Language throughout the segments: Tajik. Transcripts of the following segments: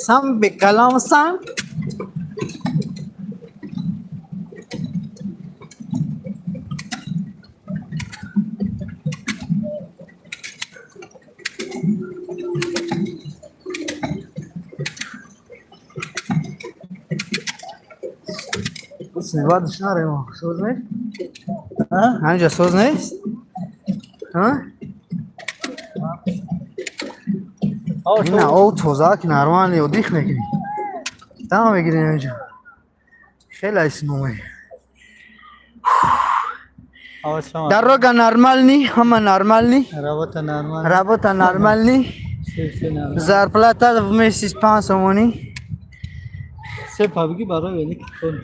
Бекасам, бекаломсан. Сневадиш наремо, соз нест? Ҳаминҷа соз нест? Ина об тоза ки нормально отдых мекунӣ. Дам мегирем инҷа. Хеле айсноме. Дорога нормальный, ҳама нормальный. Работа нормально. Работа нормальный. Зарплата в месяц 5 сомонӣ. Се пабги барои велик кун.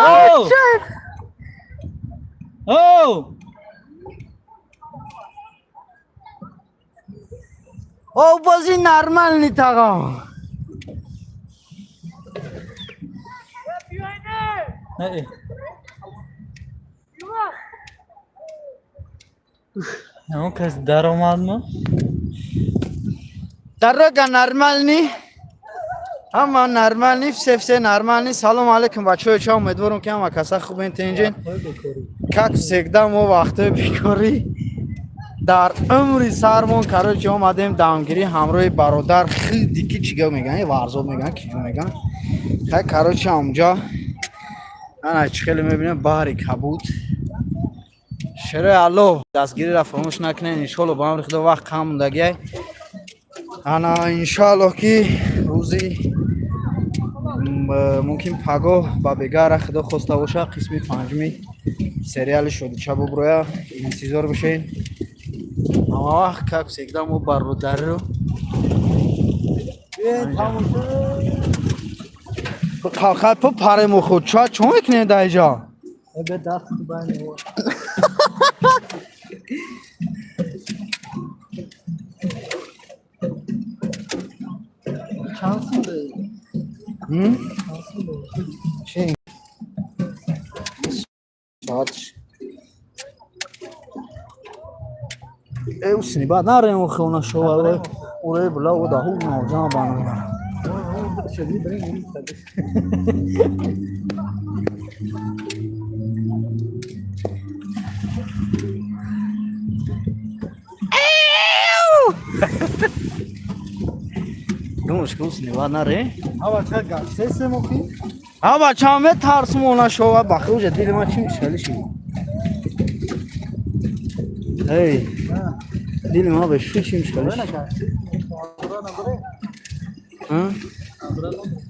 Оу! Оу! Оббозӣ нормальный, тағо. Не. Ҳамон кас даромадмо? Дорога нормальный. Ҳама нормальный, все, все нормальный. Салом алейкум, бачаҳои ча, умедворам, ки ҳама каса хубен, тинҷен. Как всегда, мо вақтҳои бекорӣ дар умри сармон, короче, омадем дамгирӣ ҳамроҳи бародар хилди, ки чига меган, варзоб меган, киҷо меган. Хай, короче, ҳамҷа ана чӣ хеле мебинем, баҳри кабуд. Шерои Аллоҳ, дастгириро фаромӯш накунед. Иншоалло, ба амри Худо, вақт кам мондагиай. Ана, иншоаллоҳ, ки рӯзи мумкин пагоҳ ба бегара, Худо хоста боша, қисми панҷуми сериали Шодича буброя, интизор бошед. Ҳама вақт, как всегда, мо бародариро қалқал по парему худ ча чо мекунем дар иҷо? Бе даст байни. Чанд сум дорӣ? М? Чанд сум дорӣ? Чи? Соат э усни баъд нарем, хона шова уре була уда ху навҷан банам. Шади брин. Думаешь, ки усни баъд наре? Ҳа, бача, гаштесе мохи? Ҳа, бача, метарсум, она шова бахи уже дили ман чи мишали ши. Эй, дили ман бе шу чи мишали ши.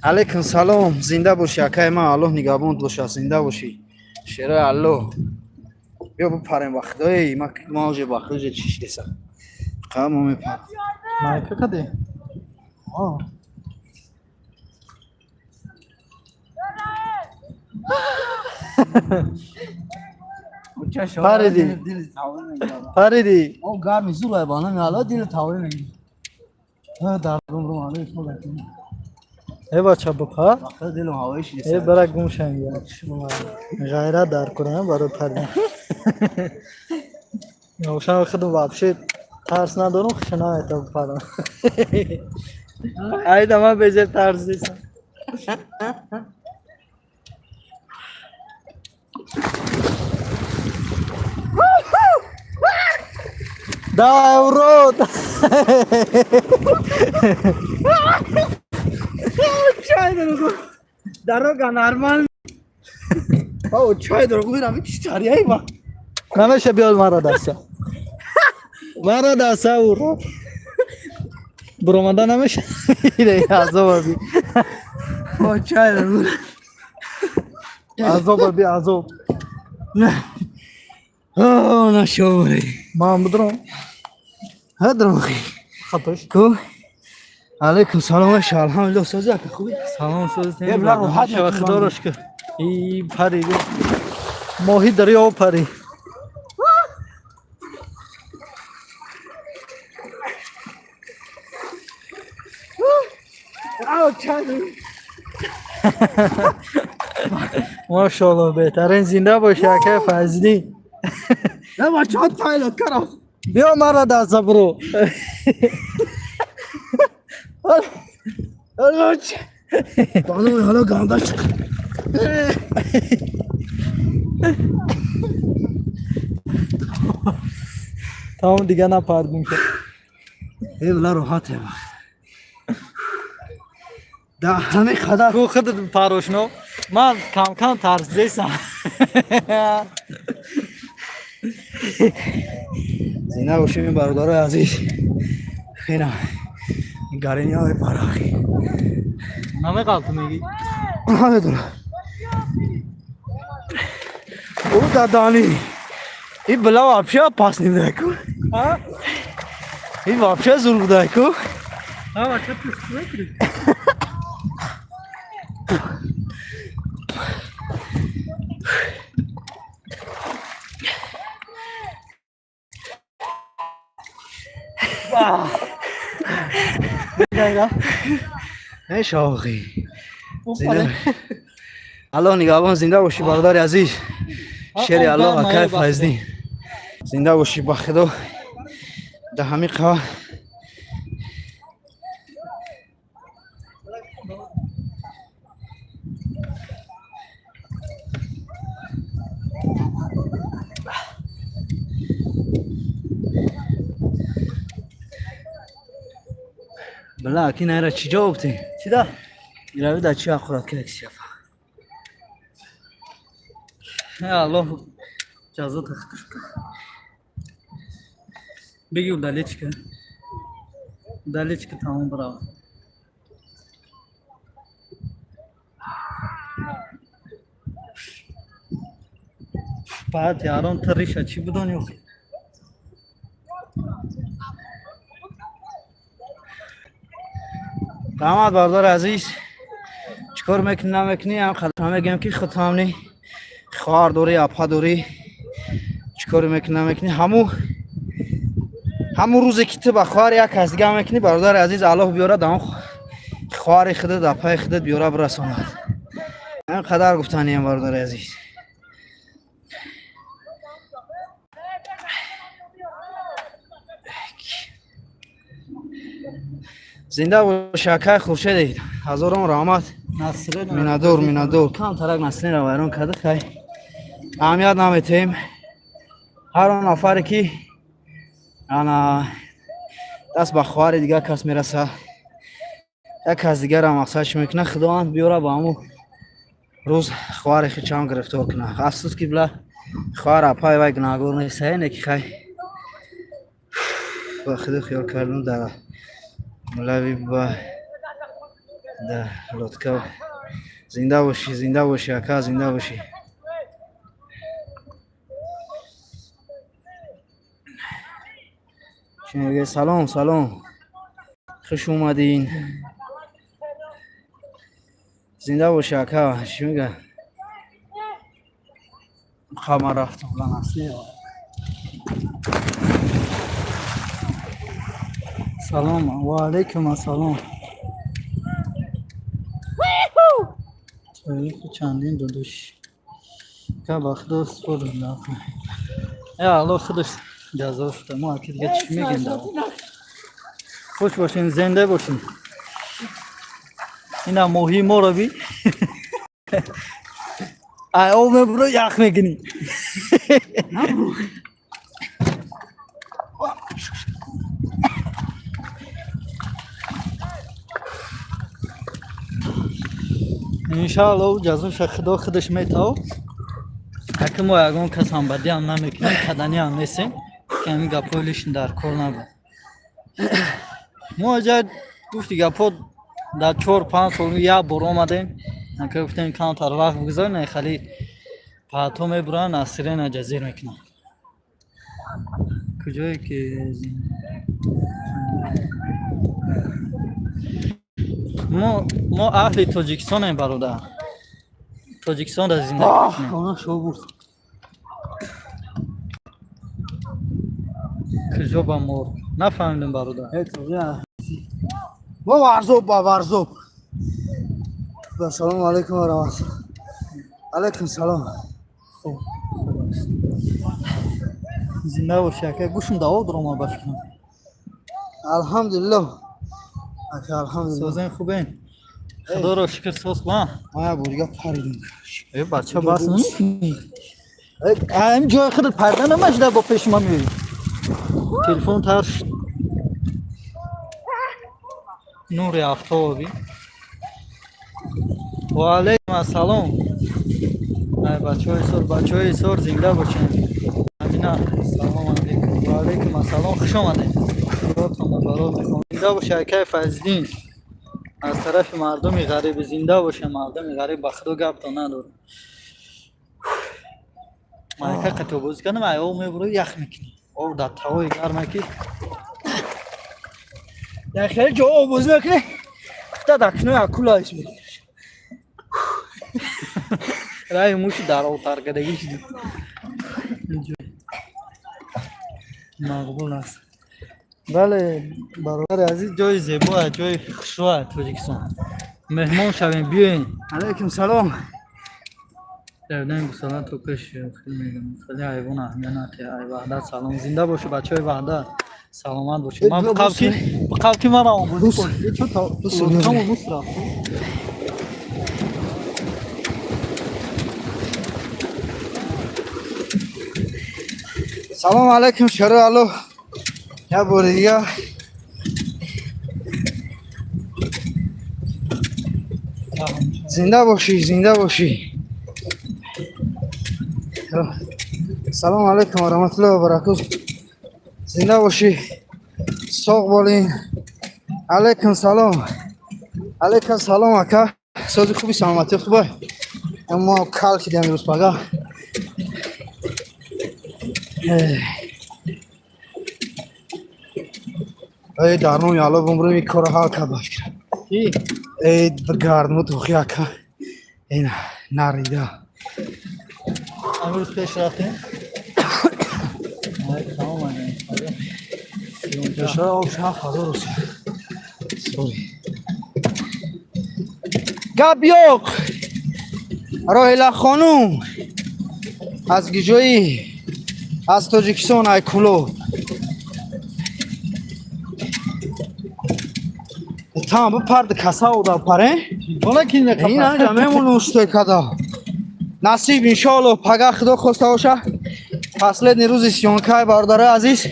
Алейкум салом, зинда бошӣ, акаи ман, Аллоҳ нигаҳбонт боша, зинда бошӣ. Шерои Аллоҳ. Биё бипарем ба Худои, ма уже ба Худо чӣ шидеса. Қа мо мепарем. Майка каде? А. Париди. Париди. О, гарми зур ба нами Аллоҳ дили таври мегирӣ. Дардум ру али шола. Э, бача, бупа. Ба Худо дилам ҳавои шидеса. Э, бара гум шанга. Ғайрат дар кунам барои паридан. Ошан худам вообще тарс надорам, хуша намета бупарам. Айда ман безеб тарс дисам. Давай, урод! Чай дорогой. Дорога нормально. О, чай дорогой, рами чи чарияй ба. Намеша биёд мара даста. Мара даста, урод. Буромада намеша. Ире азоб би. О, чай дорогой. Азоб би, азоб. О, нашоври. Ман будром. Ҳа, дорогой. Хатош. Ку? Алейкум салом, аша, алҳамдулиллоҳ, сози, ака, хуби? Салом, соз. Е, бла, роҳат шава, мекунам. Худоро шукр. И пари. Моҳи дарё пари. Ау, чай дорогой. Машалло, беҳтарин, зинда боши, акай Фазлӣ. На, бачаҳо тайлот кардам. Биё мара даста, буро. Балои ҳало ганда чиқ. Тамом, дига напардем ки. Э, била, роҳате вақт. Да ҳамин қадар. Ку худат парошно. Ман кам-кам тарсидесам. Зинда бошем, бародарои азиз. Ина гариниҳои парахи. Намеқалту мегӣ? Намедонам. Ӯ дадани. И била вообще опасный будаку. А? И вообще зур будаку. А, бача, ту чӣ мекунӣ? Не шоқи. Зинда. Аллоҳ нигаҳбон, зинда бошӣ, бародари азиз. Шери Аллоҳ, акай Файздин. Зинда бошӣ, ба Худо. Да ҳамин қа била, аки найра чӣ ҷавоб тӣ? Чида? Ирави да чӣ ақурат ки сиафа. Аллоҳ ҷазо тахтиш. Беги, удалечка. Удалечка, тамом, бирава. Баъд ярон ту риша чӣ будон ё? Раҳмат, бародари азиз. Чӣ кор мекунӣ, намекунӣ, ҳам қадр мегӯям, ки худам ни хоҳар дорӣ, апа дорӣ, чӣ кор мекунӣ, намекунӣ, ҳамун рӯзе ки ту ба хоҳар як кас дига мекунӣ, бародари азиз, Аллоҳ биёрад ҳамон хоҳари худат, апаи худат биёра бирасонад. Ҳамин қадар гуфтаниям, бародари азиз. Зинда бош, акай Хуршедид, ҳазорон раҳмат. Насрин. Миннатдор, миннатдор. Камтарак Насринро вайрон карда, хай, аҳамият наметиҳем. Ҳар он нафаре ки ана даст ба хоҳари дигар кас мераса, як кас дигарам мақсад чӣ мекунад, Худованд биёра ба ҳамун рӯз хоҳари хичам гирифтор кунад. Афсӯс, ки била хоҳар, апаи вай гунаҳгор нест, не ки хай, ба худо хиёл кардам дар лави ба да лодка. Зинда бошӣ, зинда бошӣ, ака, зинда бошӣ. Чӣ мегӯяд? Салом, салом, хуш омадин, зинда бошӣ, ака. Чӣ мега? Ман рафтам. Насрин. Салом ва алайкум ассалом. Таърихи чандин додуш. Ка ба Худо супордам. Э, Аллоҳ худаш ҷазо шуда. Мо аки дига чӣ мегем? Да хуш бошин, зинда бошин. Ина моҳии моро би. Ай об мебуро, ях мекунӣ. Иншаалло, ҷазоша Худо худаш метав. Аки мо ягон касам бадиам намекунем, каданиам нестем, ки ҳамин гапҳои лишин дар кор набуд. Мо аҷа гуфти гапҳо дар 4-5 сол як бор омадем. Ака, гуфтем, камтар вақт бигзор, не хали паҳто мебуранд, Насрина ҷазир мекунанд. Куҷое ки мо аҳли Тоҷикистонем, бародар, Тоҷикистон дар зиндагӣ мекунем. Хона шо бурд. Куҷо ба морг, нафаҳмидем, бародар. Ба Варзоб, ба Варзоб. Ассалому алайкум ва раҳматуллоҳ. Алайкум салом. Хуб, хуб аст, зинда бошӣ, ака. Гӯшм даво дурома, ба фикрам. Алҳамдулиллоҳ, ака, алҳамдулиллоҳ. Созен, хубен? Худоро шукр, соз ма. Ман як бор дига паридам. Э, бача, бас намекунӣ? Ам ҷои худат парда намашда, бо пеши ма меоӣ. Телефон тар шуд. Нури афтоби. Ва алайкум ассалом. Ай бачаҳои Сор, бачаҳои Сор зинда бошед. Мадина, салом алейкум. Ва алейкум ассалом, хуш омадед. Худотон барор мехоҳам. Зинда боша, акай Файзиддин. Аз тарафи мардуми ғариб зинда боша, мардуми ғариб, ба худо гапто надорам. Майка қатъ бозӣ кардам, ай об мебуро, ях мекунӣ. Об дар тавои гарма ки Дар хеле ҷо об бозӣ мекунӣ. Худат акнои акула ҳис мекунӣ. Раи муши дар об таркадагӣ шуд. Мақбул аст. Бале, бародари азиз, ҷои зебо, ҷои хушрӯ Тоҷикистон. Меҳмон шавем, биёен. Алейкум салом. Давдан гусала то пеш хеле мегӯям. Хеле ҳайвон аҳамият нате. Ай Ваҳдат салом. Зинда бошед, бачаҳои Ваҳдат. Саломат бошед. Ман бқавки мара омбозӣ кун. Чо то лодкамо бус рафт. Салом алейкум, шаро алло. Як бори дига. Зинда бошӣ, зинда бошӣ. Салом алейкум ва раҳматуллоҳи ва баракатуҳ. Зинда бошӣ. Соғ болин. Алейкум салом. Алейкум салом, ака. Сози хуби, саломатӣ хубай. Мо кал шидем имрӯз пага. Эй, дар номи Алло бумрӯм, ин корро ҳал кард, ба фикрам. Ки? Эй, бигардму тухи, ака. Ин нарида. Амрӯз пеш рафтем. Ай, тамом ага. Пешора об 7000 рус. Сори. Гап ёқ. Роҳила хонум аз гиҷои аз Тоҷикистон, ай Кулоб. Там бипарди, каса ода паре. Телефона ки Ин анҷа мемонум устой када. Насиб, иншоалло, пага худо хоста боша. Последний рӯзи съёмкаи, бародарои азиз.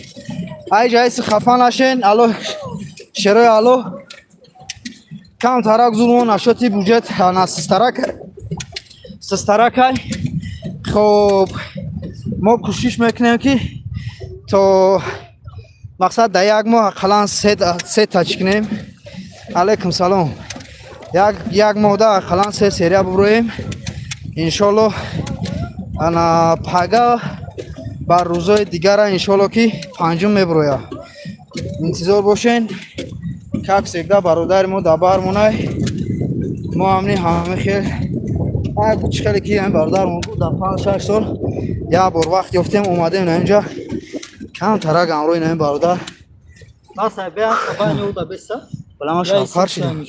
Ай ҷайси хафа нашен, алло шерои алло. Кам тарак зулмо нашоти буҷет на систарак. Систаракай. Хоб, мо кӯшиш мекунем, ки то мақсад дар як моҳ ақаллан се та чӣ кунем. Алейкум салом. Як моҳда ақаллан се серия буброем. Иншолло, ана пага бар рӯзои дигара, иншолло, ки панҷум меброя. Интизор бошен. Как всегда, бародари мо дар бар монай. Мо ҳамни ҳами хел чӣ хеле ки ҳами бародармон буд, дар 5-6 сол як бор вақт ёфтем, омадем на инҷа, кам тарак ҳамроҳи на ин бародар. Бас ай беа байни уда беса. Бала, ман шабпар шидам.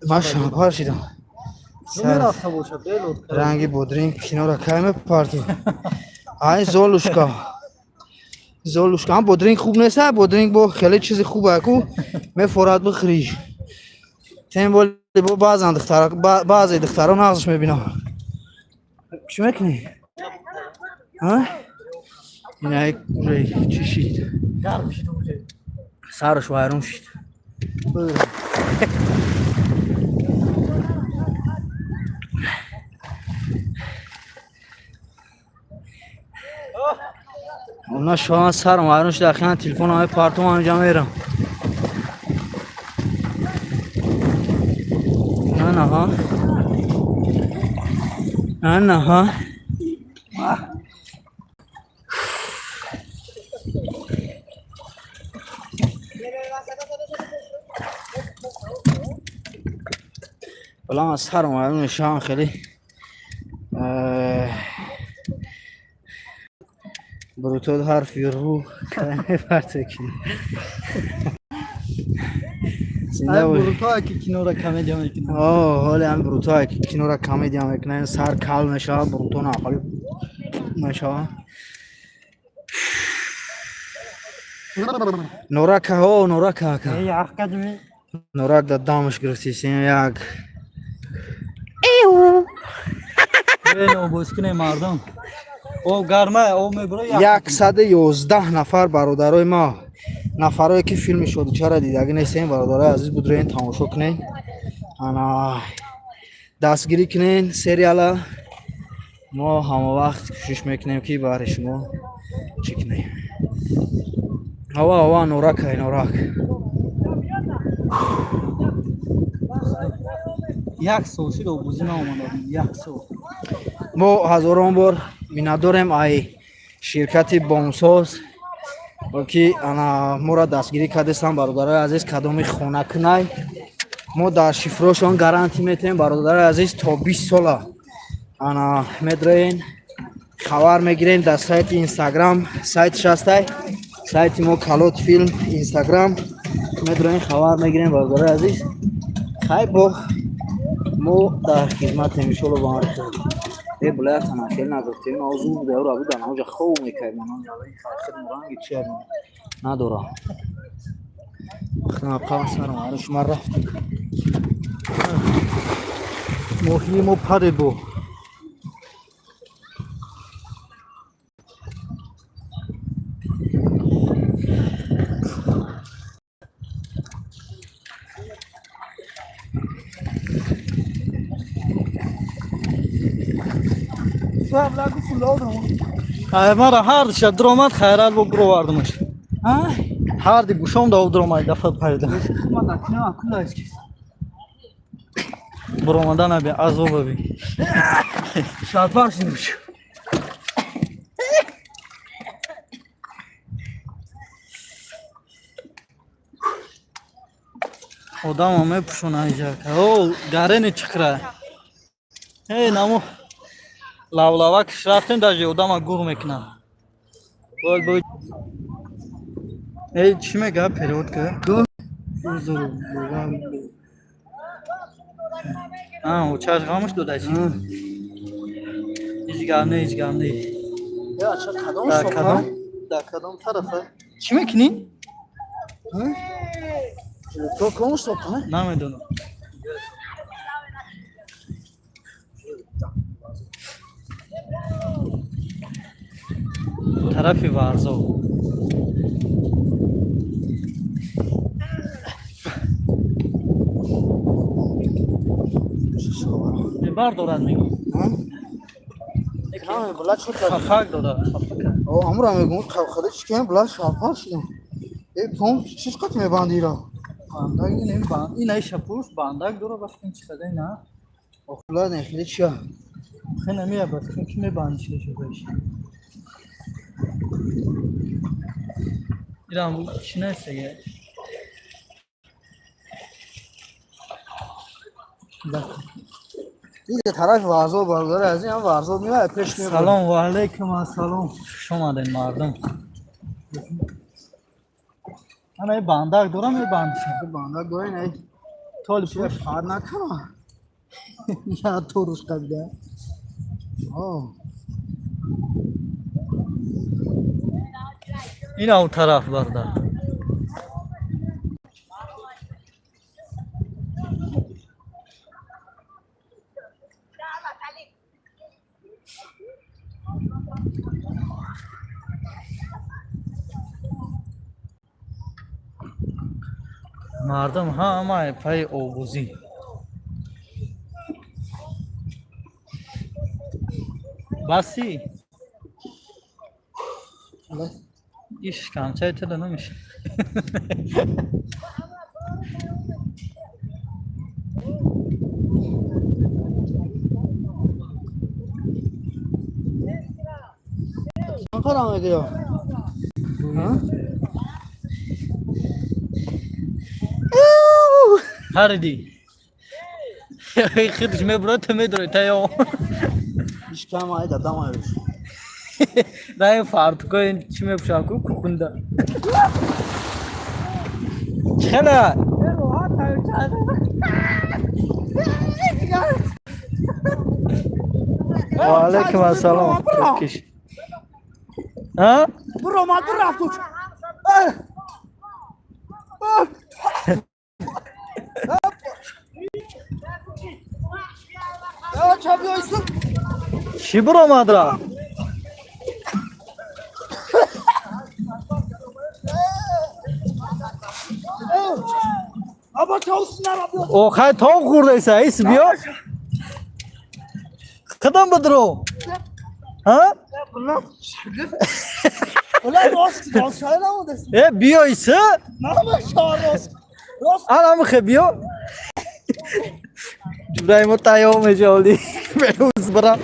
Ман шабпар шидам. Рафта боша белод. Ранги бодринг кинора кай мепарти? Ай Золушка. Золушка, ам бодринг хуб нест, а бодринг бо хеле чизи хуб ку мефорад бихӯрӣ. Тем более бо баъзан духтара, баъзе духтаро нағзш мебинам. Чӣ мекунӣ? А? Ина уже чӣ шид? Гарм шид уже. Сараш вайрон шид. Она шоан сарам вайрон шид, ахиран телефонам мепартом, ҳаминҷа мерам. Анаҳа. Анаҳа. Вала, ман сарам вайрон мешавам хеле. Брутод ҳарфи ру мепарте ки. Зинда бош. Брутоа ки кинора комедия мекунад. О, ҳоле ҳам брутоа ки кинора комедия мекунад, сар кал мешавад, бруто нақали мешавад. Норака, о, норака ака. Ях кадми. Норак да дамаш гирифтисем як. Обоз кунем, мардум. Об гарма, об мебура. 111 нафар бародарои ма, нафарое ки филми Шодичара дидагӣ нестем, бародарои азиз, будроен, тамошо кунен, ана дастгирӣ кунен сериала. Мо ҳама вақт кӯшиш мекунем, ки баҳри шумо чӣ кунем. Ава, ава, норак ай, норак. Як сол шуд, обозӣ наомада, як сол. Мо ҳазорон бор миннатдорем ай ширкати Бомсоз, ки ана моро дастгирӣ кардестан. Бародарои азиз, кадоми хонакунай, мо дар шифрошон гарантӣ метиҳем, бародарои азиз, то 20 сола. Ана медроен, хабар мегирем дар сайти Инстаграм, сайтш ҳастай, сайти мо Калот Филм, Инстаграм медроен, хабар мегирем, бародарои азиз. Хай, бо мо дар хизматем, иншолло, ба ҳар хел. Э, бля, танахел нагуфтем, ма зур буда, ра буда, наоҷа хов мекард, ман ранги чи надорам. Сарам ара шума рафт. Моҳии мо паре бо. Мара ҳар шаб дуромад, хайрат, бо буровардумаш. Ҳарди гӯшом да об дуромад, дафа пайда. Буромада наби, азоба би. Шалпар шудуш. Одамо мепӯшона иҷа. О, гарени чиқра. Э, намо лавлавак рафтем, даже одама гур мекунам. Бой бой. Э, чӣ мега, перевод ка? Узр. А, очаш ғамш дода чи? Ҳеҷ гап не, ҳеҷ гап не. Кадом? Дар кадом? Дар кадом тарафа? Чӣ мекунӣ? То ком сопа? Намедонам. Тарафи Варзоб. Бардорад, мегӣ? Хафак дорад, хафак. О, амра мегум, хада чикем, бла, шалпар шудем. Э, пом чиш қат мебанди ира? Бандак ин банд, ин ай шапуш бандак дора, бас кин чи хада ина. Бла, не хеле чия? Хе намия, бас кин ки мебанди шуда шуда. Ирам чи несеге? Дига тараф Варзоб, бародари азиз, ҳам Варзоб меояд, пеш мебарад. Салом ва алайкум ассалом. Хуш омадед, мардум. Ана ин бандак дора, мебанди. Бандак дора, ин ай. Толи чия пуш. Фар накана. Я туруш қабида. О, Ин ав тараф, бардар. Мардум ҳама пайи обозӣ. Баси? Иш камчаи тада намеша. Чанд мегӯё? Ҳариди. Хидш мебурад, ту медури таё. Иш кам ай дадам ай. Дай фартукои чӣ мепӯшам ку кухунда. Хела. Ва алайкум ассалом. Киш. А? Буромад, рафтуч. Чӣ биромад рафт? Охай тов хӯрдайса, ис биё. Қидам бидро. Ҳа? Э, биё иса? Ана михе биё. Ҷураимо тайёр мешавди. Беҳуз бирам.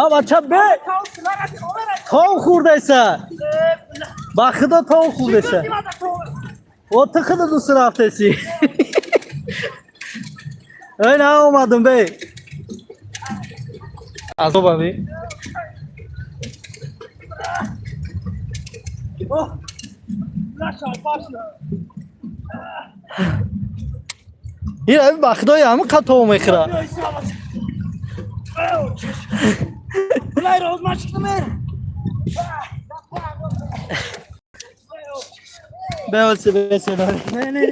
А бача бе. Тов хӯрдайса. Ба худо тов хӯрдайса. О ту худо дӯст рафтеси. Эй на омадам бе. Азоба бе. Ира ба худои ҳамин қад тов мехӯра. Беоси беси. Не не.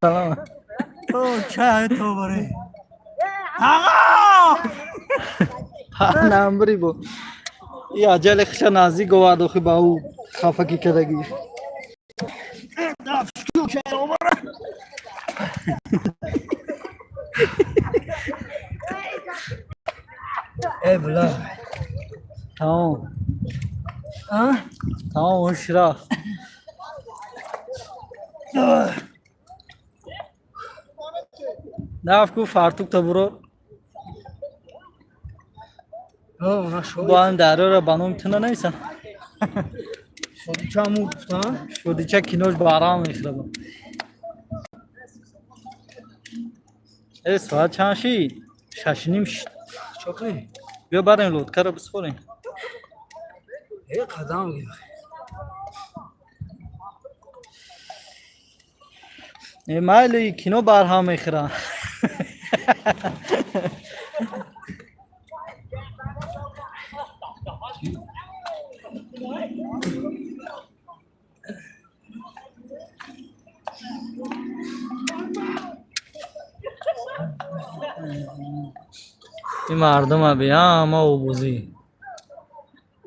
Салом. Чай то баре. Намбри бо. И аҷале хиша наздик овард охи ба ӯ хафакӣ кардагӣ. Э бла. Тамом. Тамом ҳуш рафт. Нафт ку фартук та буро. Бо ҳам дарёро ба номи ту нанависам. Шодича мурд гуфта? Шодича кинош барам мехӯрад. Э соат чанд шид? 6:30 шид. Чокни? Биё барем лодкаро бисхорем. Э қадам гир. Э майли кино барҳам мехӯрам. Ин мардума би ҳама обозӣ.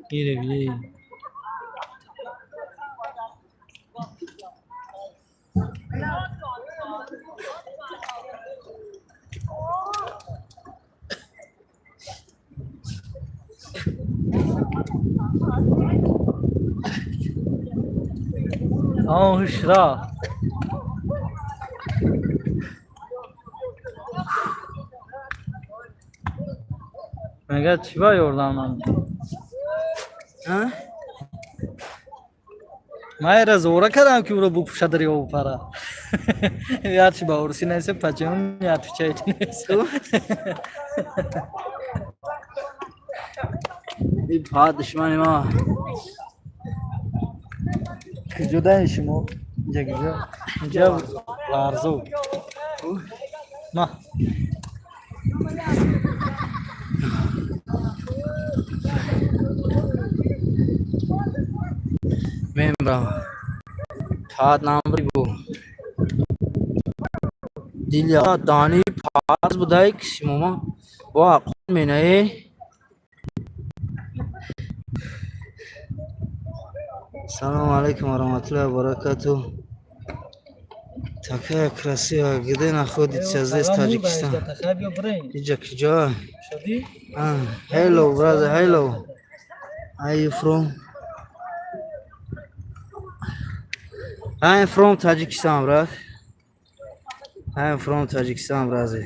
Гире би. Тамом ҳуш рафт. Мегӯяд чӣ ба ёрдам ман? А? Ман эра зора кардам ки ӯро бупӯшад дар ёбу пара. Ярчи ба урусӣ нест, почему не отвечаете нест. И па душмани ма. Куҷо даи шумо? Инҷа куҷо? Инҷа Варзоб. Ма. Мембра. Фаҳад намбри бу. Диля дани паз будай кисимома. Бо ақл менае. Салом алейкум ва раҳматуллоҳи ва баракату. Такая красивая. Где находится здесь Таджикистан? Иҷа киҷо? Ah, hello brother, hello. Are you from? I am from Tajikistan, brother. I am from Tajikistan, brother.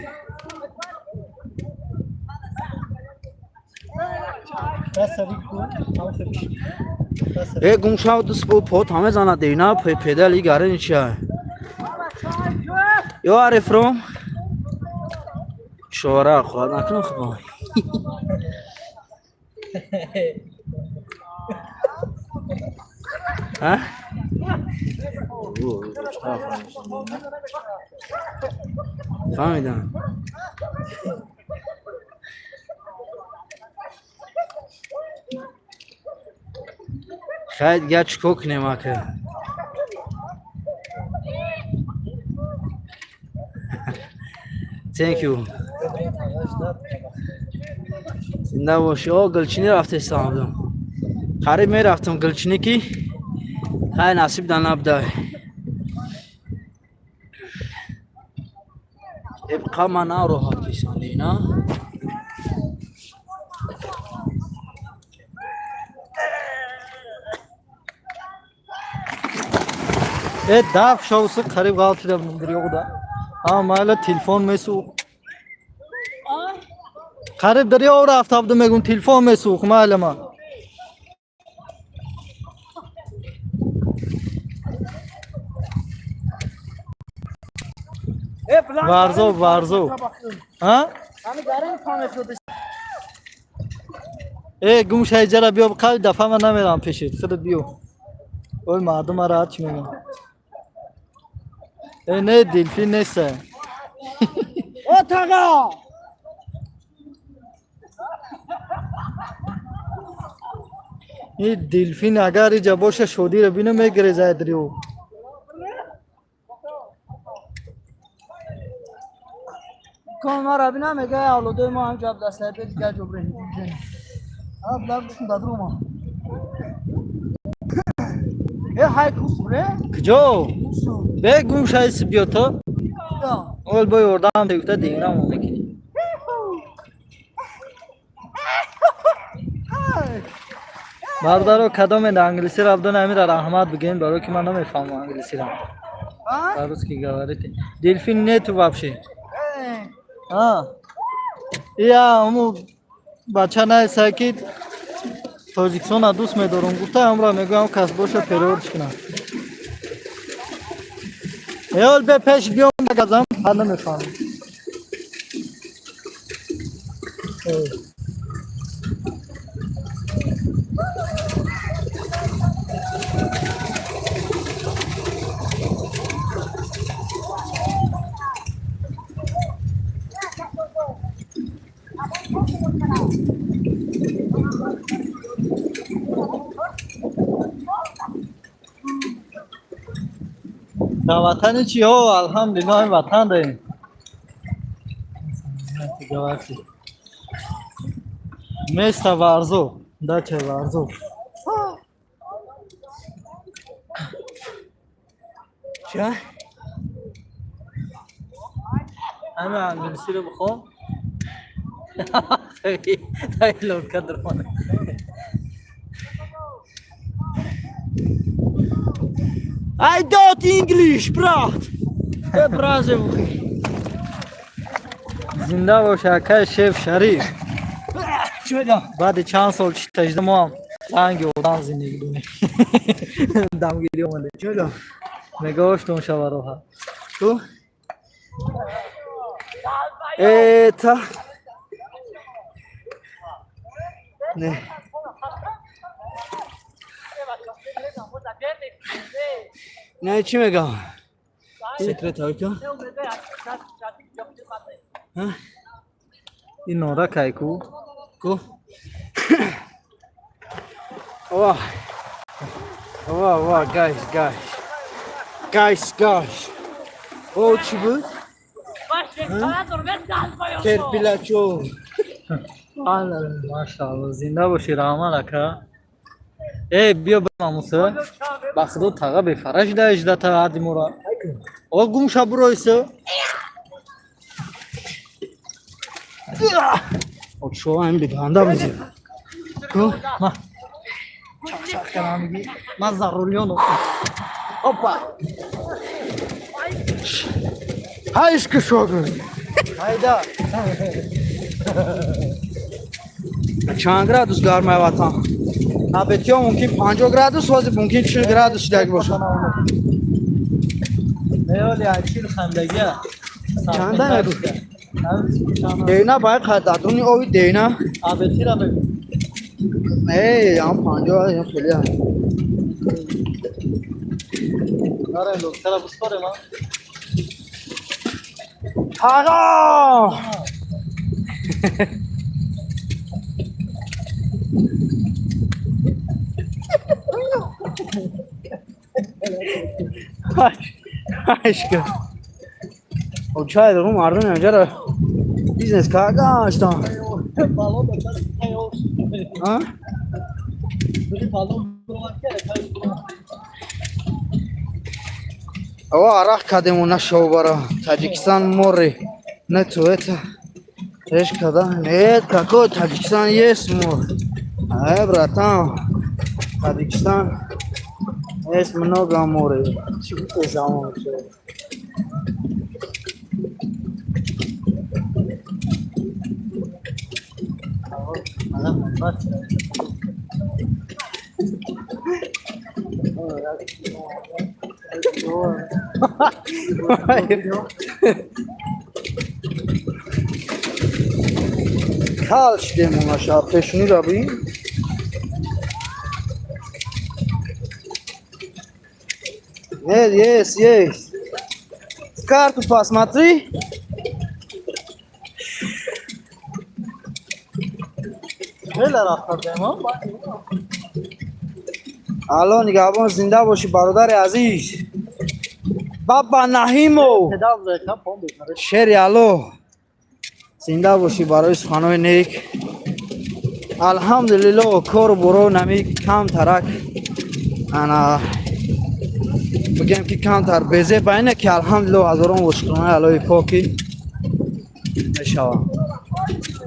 Э гумшав дус бо пот ҳаме зана дейна педали гарени чия. You are from? Чора хуад накун хуб. А? Фаҳмидам. Хай, дигар чӣ кор кунем, ака? Thank you. Зинда бошӣ. О, Гулчинӣ рафтестам. Қариб мерафтам Гулчинӣ, ки хай, насиб да набудай. Эбқа ман нароҳат кисанди на. Э, даф шовси, қариб ғалтида дарёғда. А майла, телефон месӯх. Қариб дарё рафта будам, мегум, телефон месӯх, майла ма. Варзоб, Варзоб. А? Э, гум шай, ҷара биё, қай дафа ман намерам пешит. Худат биё. Ой, мардум ара чӣ мегӯянд? Э, не, делфин неста. О, тага! Ин делфин агар иҷа боша, шодиро бино, мегирезад дарё. Кон мара бина, мега авлодои мо ҳамҷа дастайбе дигар ҷо бирем. А благ дадрума. Э, ҳай кусбре? Куҷо? Бе, гум шайси, биё то. Ол бо ёрдам дегуфта дигнам мекунӣ. Бародаро, кадоме англисиро абдон, амира раҳмат бигӯем, барои ки ман намефаҳмам англисиро. По-русски говорите. Дельфин нету вообще. А. Я ҳаму бача наеса, ки Тоҷикистона дӯст медорам гуфта, ҳамро мегӯям, кас боша, перевод кунам. Эол, бе пеш биём, газам, ҳа, намефаҳмам. Э. Дар ватани чи ҳо, алҳамдулиллоҳ, ватан дорем. Место Варзоб, дача Варзоб. Ча? Ҳами англисиро бихон. Таи лодка дармона. I don't English, брат. Э, бразе. Зинда бош, акай шеф Шариф. Чӯда? Баъди чанд сол читажда мо ҳам ранги одам зиндагӣ дорем. Дамгирӣ омада. Чӯда? Мегаоштон шава роҳат. Ту? Это. Не. Не, чӣ мегам? Секрет ҳайка? Ин нора кайку. Ку? Ва. Ва, ва, guys, guys. Guys, guys. О, чӣ буд? Терпилачо. Машаалло, зинда бошӣ, раҳмат, ака. Э, биё мамуса. Ба худо, таға бефара шида ижда та ҳадди мора. О, гум ша, буроиса. О, чо ам биганда бузи. Ку? Ма. Чақ-чақ кардам меги. Ман за рулёну. Опа. Ҳайшки шогир. Ҳайда. Чанд градус гармай ватан? Абетиё мумкин 50 градус, ҳозир мумкин 40 градус шидаги бошад. Меоли ачил хандагия. Чанда мегӯ? Дейна бай қададруни ови дейна. Абетира бегу. Не, ам 50 ям хеле ам. Аре, доктора бускоре ма. Тага! Ашка. Чай дорум мардум инҷаро бизнес кардаштан. А? Ава арақ кадему нашав бара. Таджикистан море. Нету это. Реш када. Нет, какой Таджикистан есть море. Э, братан. Таджикистан есть много море. Чӣ замон? Кал шидем онаша пешунӣ ра бин. Нет, есть, есть. В карту посмотри. Хеле рафтардем. Алло нигаҳбон, зинда бошӣ, бародари азиз. Баба Наҳимов. Шери Алло. Зинда бошӣ барои суханои нек. Алҳамдулилло, кору боро нами камтарак ана бигем ки камтар безе ба ине ки алҳамдулилло, ҳазорон шукронаи Аллоҳи покӣ мешавад.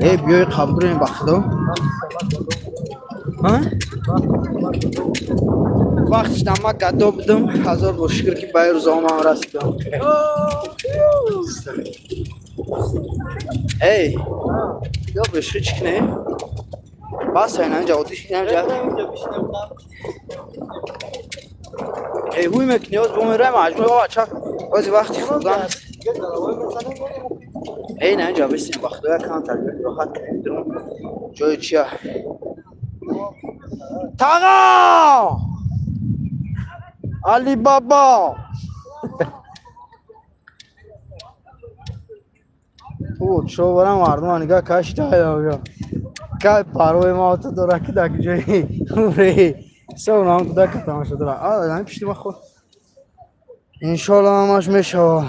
Э, биёи қабдурем ба худо. А? Вақтиш нама гадо будум, ҳазор бор шукр ки ба ин рӯзаҳо ман расидам. Эй, ё бешӯ чӣ кунем? Бас айна инҷа одиш инҷа. Эй, ҳуй мекунӣ, оз бомираем маҷмӯи о чак. Ози вақти хӯрдан. Эй, на инҷа бисем ба худо, як камтар роҳат кунем дурум. Ҷои чия? Тағо! Алибаба! О, чо барам мардума нигаҳ кашида. Кай парвои ма ту дора ки дар ҷои уре ҳисоб нам кӯдака тамошо дора. А, ами пишти ма хӯр. Иншоалло ҳамаш мешава.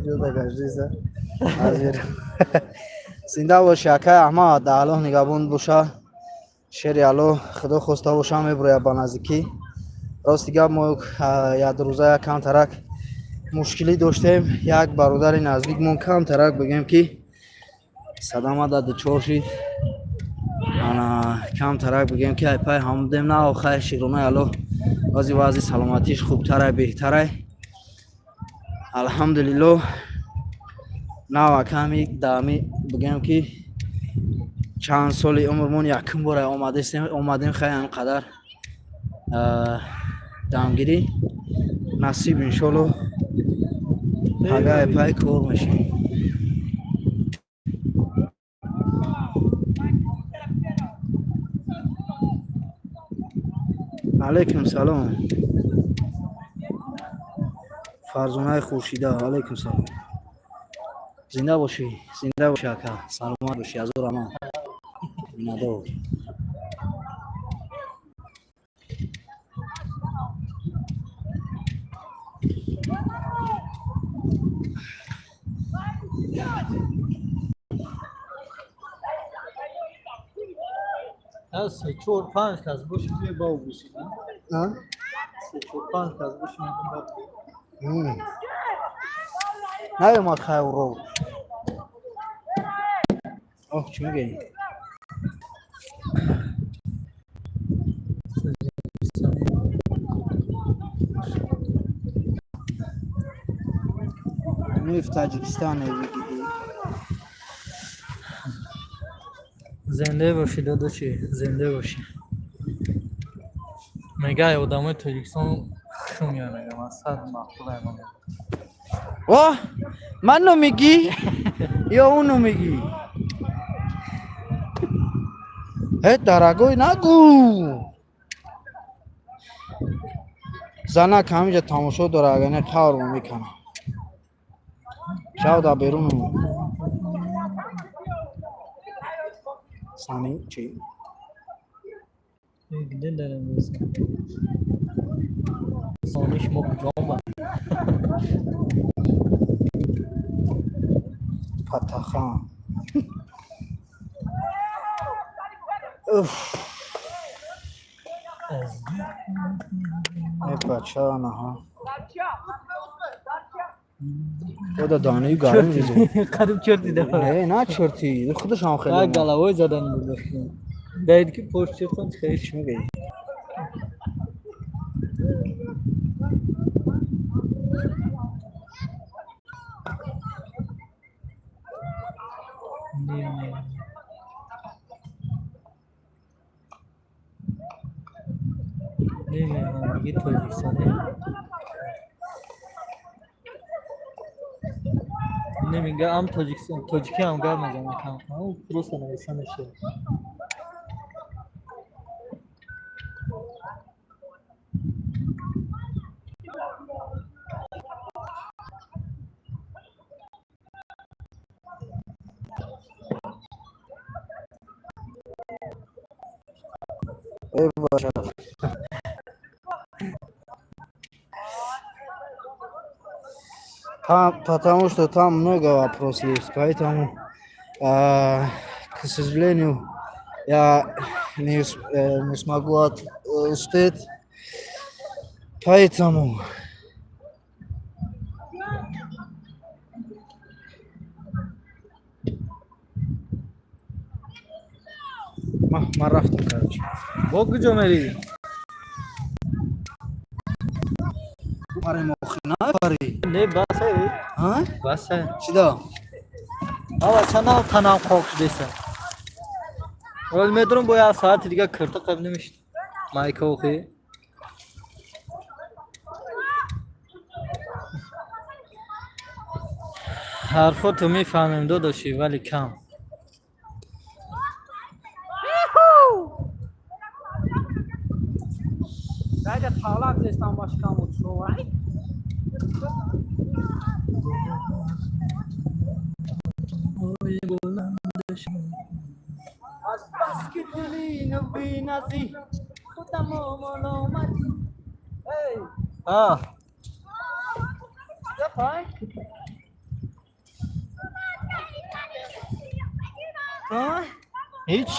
Ҷуда гаштиса. Зинда боши, акай Аҳмад, Аллоҳ нигаҳбон боша. Шери Аллоҳ, худо хоста боша, мебурояд ба наздикӣ. Рости гап, мо як рӯза як камтарак мушкилӣ доштем. Як бародари наздикмон камтарак бигем ки садама да дучор шид. Ана камтарак бигем ки айпай ҳамудем на охай шукронаи Аллоҳ, баъзи вазъи саломатиш хубтарай, беҳтарай. Алҳамдулилло, нава ками дами бигем ки чанд соли умрмон якум бора омадем, омадем хай анқадар дамгирӣ насиб, иншолло пагай пай кор мешем. Алайкум салом, Фарзонаи Хуршида, алайкум салом. Зинда бошӣ, зинда бошӣ, ака, саломат бошӣ, ҳазор аман, миннатдор. Се, чор, панҷ кас боши, биё ба боши. Се, чор, панҷ кас боши, мегум. Наёмад хайрро. Оҳ, чӣ мегӯӣ? Мы в Таджикистане видели. Зинда бошӣ, додоши, зинда бошӣ. Мегай одамои Тоҷикистон хушум меояд, мегам асад маъқулай ман. О, ману мегӣ ё уну мегӣ? Э, дорогой, нагу. Занак ҳаминҷа тамошо дора, агар не қаврмо мекана. Шав да берун мемон. Сани чӣ? Где дарем Сониш мо куҷома? Патахан. Уф. Э, бача, наҳа. Ода даҳнаи гарм ризо. Қариб чёрти да. Не, на чёрти. Худаш ҳам хеле. Як головой задан буд. Даид ки пошт чертон хеле. Чӣ мегӯӣ? Не, меҳмондиги тоҷикистонӣ. Не, мега ам тоҷикистон, тоҷикӣ ҳам гап мезанад кам кам. Просто нависа мешавад. Э, бача. Там, потому что там много вопросов есть, поэтому, к сожалению, я не смогу успеть. Поэтому ма рафтам, короче. Бо куҷо мерӣ? Пари мохи напари. Не, басе. А? Басе. Чида? Ава чанал танам қоқ шудеса. Вол медурам, бо як соати дига кирта қаб намешид. Майка охи. Ҳарфото мефаҳмем, додоши, вале кам. Дайда талак зестам башкам шо. Аз бас ки дили бенази худам маломати. Эй, А, давай. А? ҳеҷ.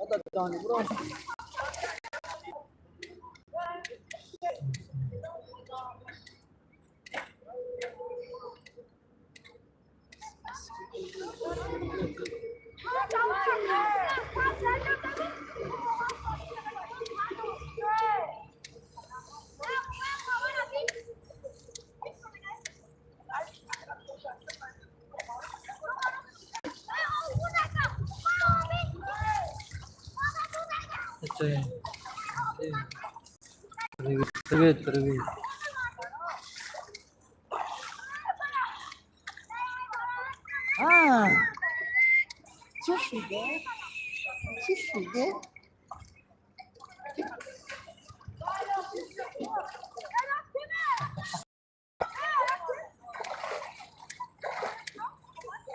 Ада дани бро. Привет, привет, привет. А. Чӣ шуда? Чӣ шуда?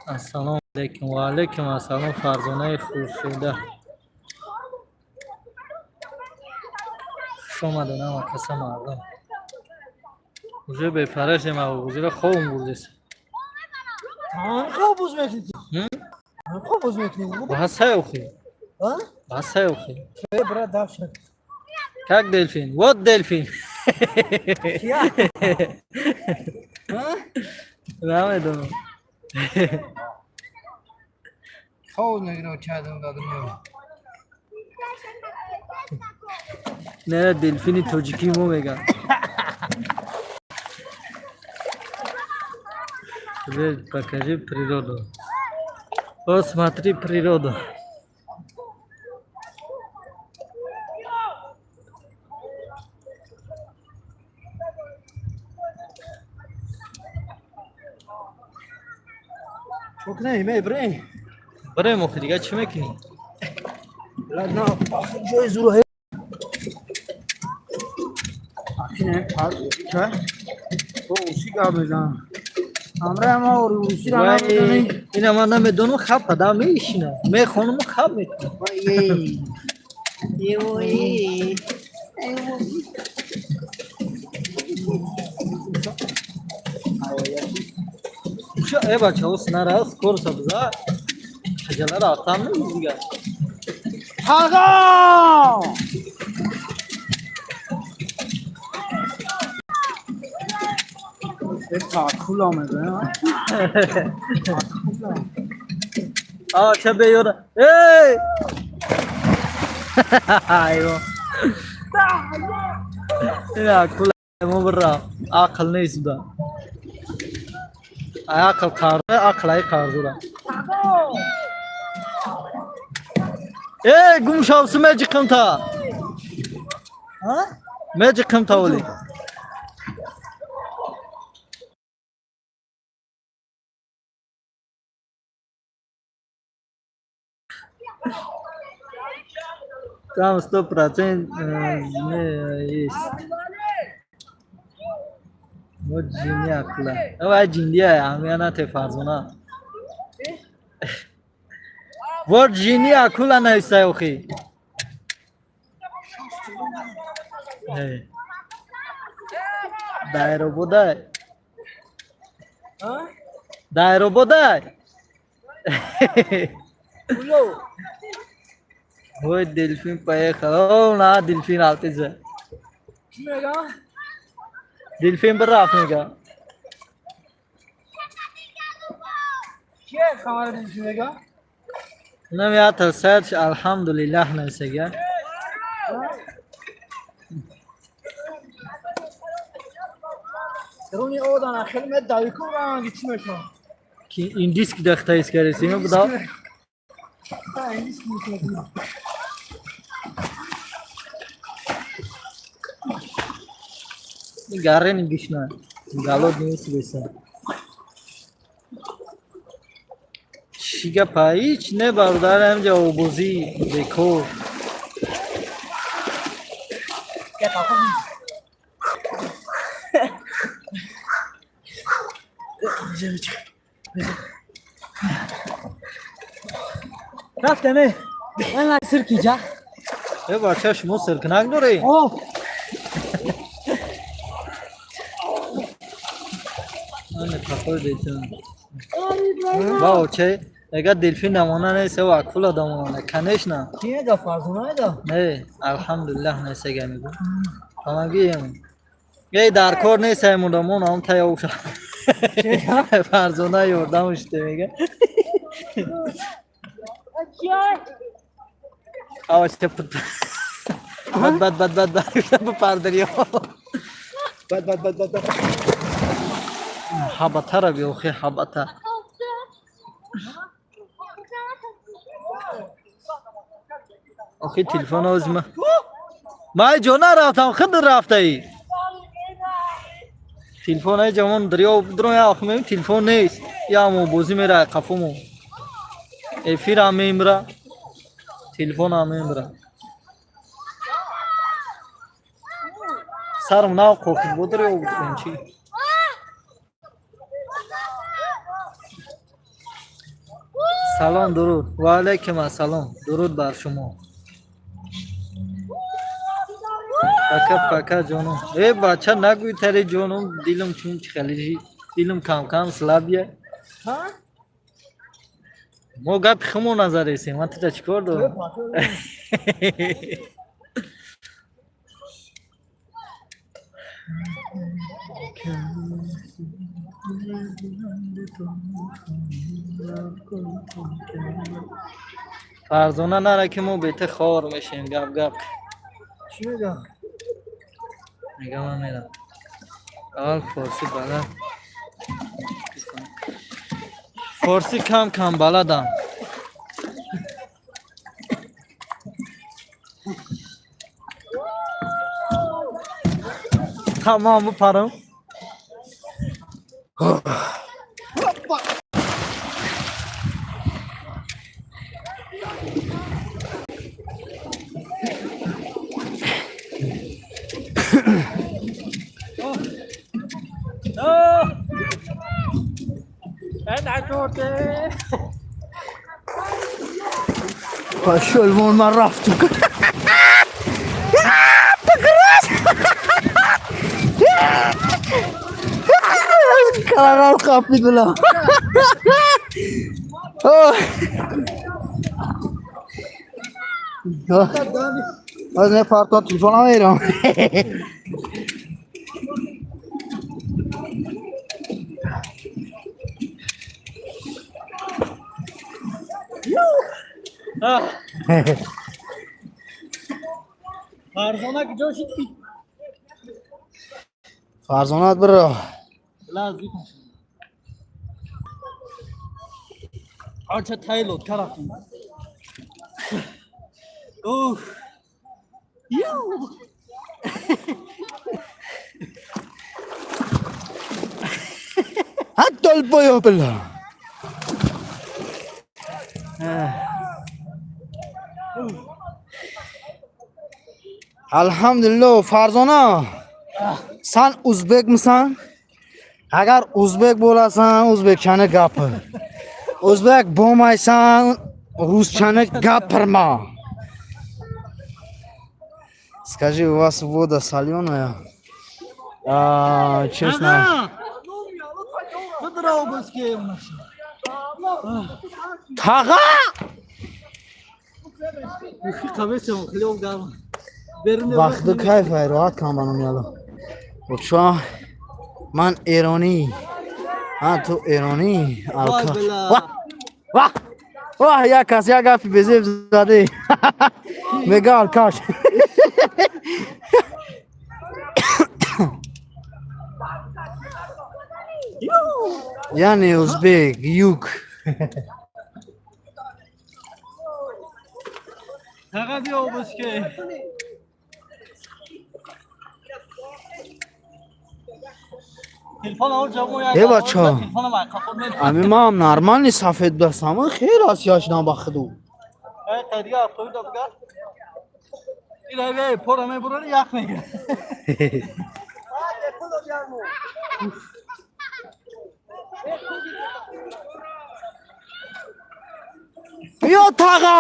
Ассалому алайкум. Ва алайкум ассалом, Фарзонаи Хуршеда. Хуш омадед ҳама каса, мардум. Уже бефарашем, уже хобм бурдес. Хоб боз мекунӣ? Хоб боз мекунӣ? Басай охи. А? Басай охи. Э, брат, дальше. Как дельфин? Вот дельфин. Кия? А? Намедонам. Хоб мекунам, чадам дадам. Не, делфини тоҷикӣ мо меган. Теперь покажи природу. Вот смотри природу. Чокне, мебрем. Бирем, охи, дига чӣ мекунӣ? Ладно, ҷои зуро. Акине, пар, ча? Бо уси гап мезанам. Ҳамраи ма русиро намедонӣ. Ина ман намедонам, хаб қадам мешинам. Мехонам, хаб мекунам. Ей. Э, бачаҳо, снара скорость биза. Хаҷалара атам дига. Тағо! Акула мегӯям. А, ча беёра. Эй! Айво. Ина акула мо бира. Ақл нест буда. Ай ақл қарза, ақл ай қарзура. Эй, гум шавсу меҷиқимта. Ҳа? Меҷиқимта оли. Там 100% есть. Вот ҷинни акула. Ава ҷиндия, ҳамиянате Фарзона. Вот ҷинни акула нависай охи. Э. Дайрободай. Ҳа? Дайрободай. Уло. Ой, дельфин поехал. О, на, дельфин рафтизе. Чӣ мегӯям? Дельфин бирафт мега. Кие хамара чӣ мегӯям? Намята сач алҳамдулиллаҳ нависага. Руни одана хеле медавику ранги чӣ мешавад? Ки индийский дахта искареси буда. Ҳа, индийский мешавад. Гарени гишна. Голодный усбеса. Чӣ гапа? Ҳеч не, бародар, ҳамҷа обозӣ бекор. Рафтаме. Ман сиркиҷа. Э, бача, шумо сиркнак доред? О, Ане қафои дельфин. Вау, че? Ага дельфин дамона нест, ва акула дамона. Конечно. Кӣ мега, Фарзона мега? Не, алҳамдулиллаҳ несега мегӯ. Ҳамагӣ эй дар кор нест, аймудамон ам таяв ша. Фарзона ёрдам шуде мега. Ава че пут. Бад бад бад бад бад бупар дарё. Бад бад бад бад бад. Ҳабатара биохи ҳабата. Охи телефон озма. Май ҷо нарафтам, худ рафтаи. Телефон ай ҷамон дарё дро я охмем телефон нест. Я мо бозӣ мера қафомо. Эфир ҳам мемра. Телефон ҳам мемра. Сарм нав қоқи буд дарё будем чӣ? Салом, дуруд. Ва алайкум ассалом. Дуруд бар шумо. Пока, пока, ҷонум. Э, бача, нагӯй тари ҷонум, дилам чун чи хеле дилам кам кам слабия. Ҳа? Мо гапи хумо назаресем, ман тида чӣ кор дорам? Фарзона нара ки мо бете хор мешем, гап гап. Чӣ мегӯям? Мегам, ман мерам. Аввал форсӣ балад. Форсӣ кам кам баладам. Тамом бупарам. Пошёл вон, ман рафтум. Калағал қапид била. Аз не парто телефон намерам. Фарзона куҷо шуд? Фарзонат биро. Арча тай лодка рафтем. Ух. Ю. Ҳа, долбоёб била. Алҳамдулилло, Фарзона. Сан узбекмисан? Агар узбек bo'lasan, o'zbekchani gapir. O'zbek bo'lmaysan, ruschani gapirma. Скажи, у вас вода соленая? А, честно. Бадра обозке. Таг'a! Қамесам хеле гарм. Берун. Вақту кайф ай роҳат кам банам яло. Уча ман эронӣ. А ту эронӣ? Алка. Ваҳ! Ваҳ! Ваҳ, як кас як гапи безеб заде. Мега алкаш. Яъне узбек, юг. Таг'a биё обозке. Телефон овар ҷавоб як. Э, бача. Телефонам ай қафо мед. Ами ман нормальный сафед будастам, хел асияш ба худу. Ай қайдига автобус дабгар. Ила эй пора мебурани ях мегирад. Биё, тағо!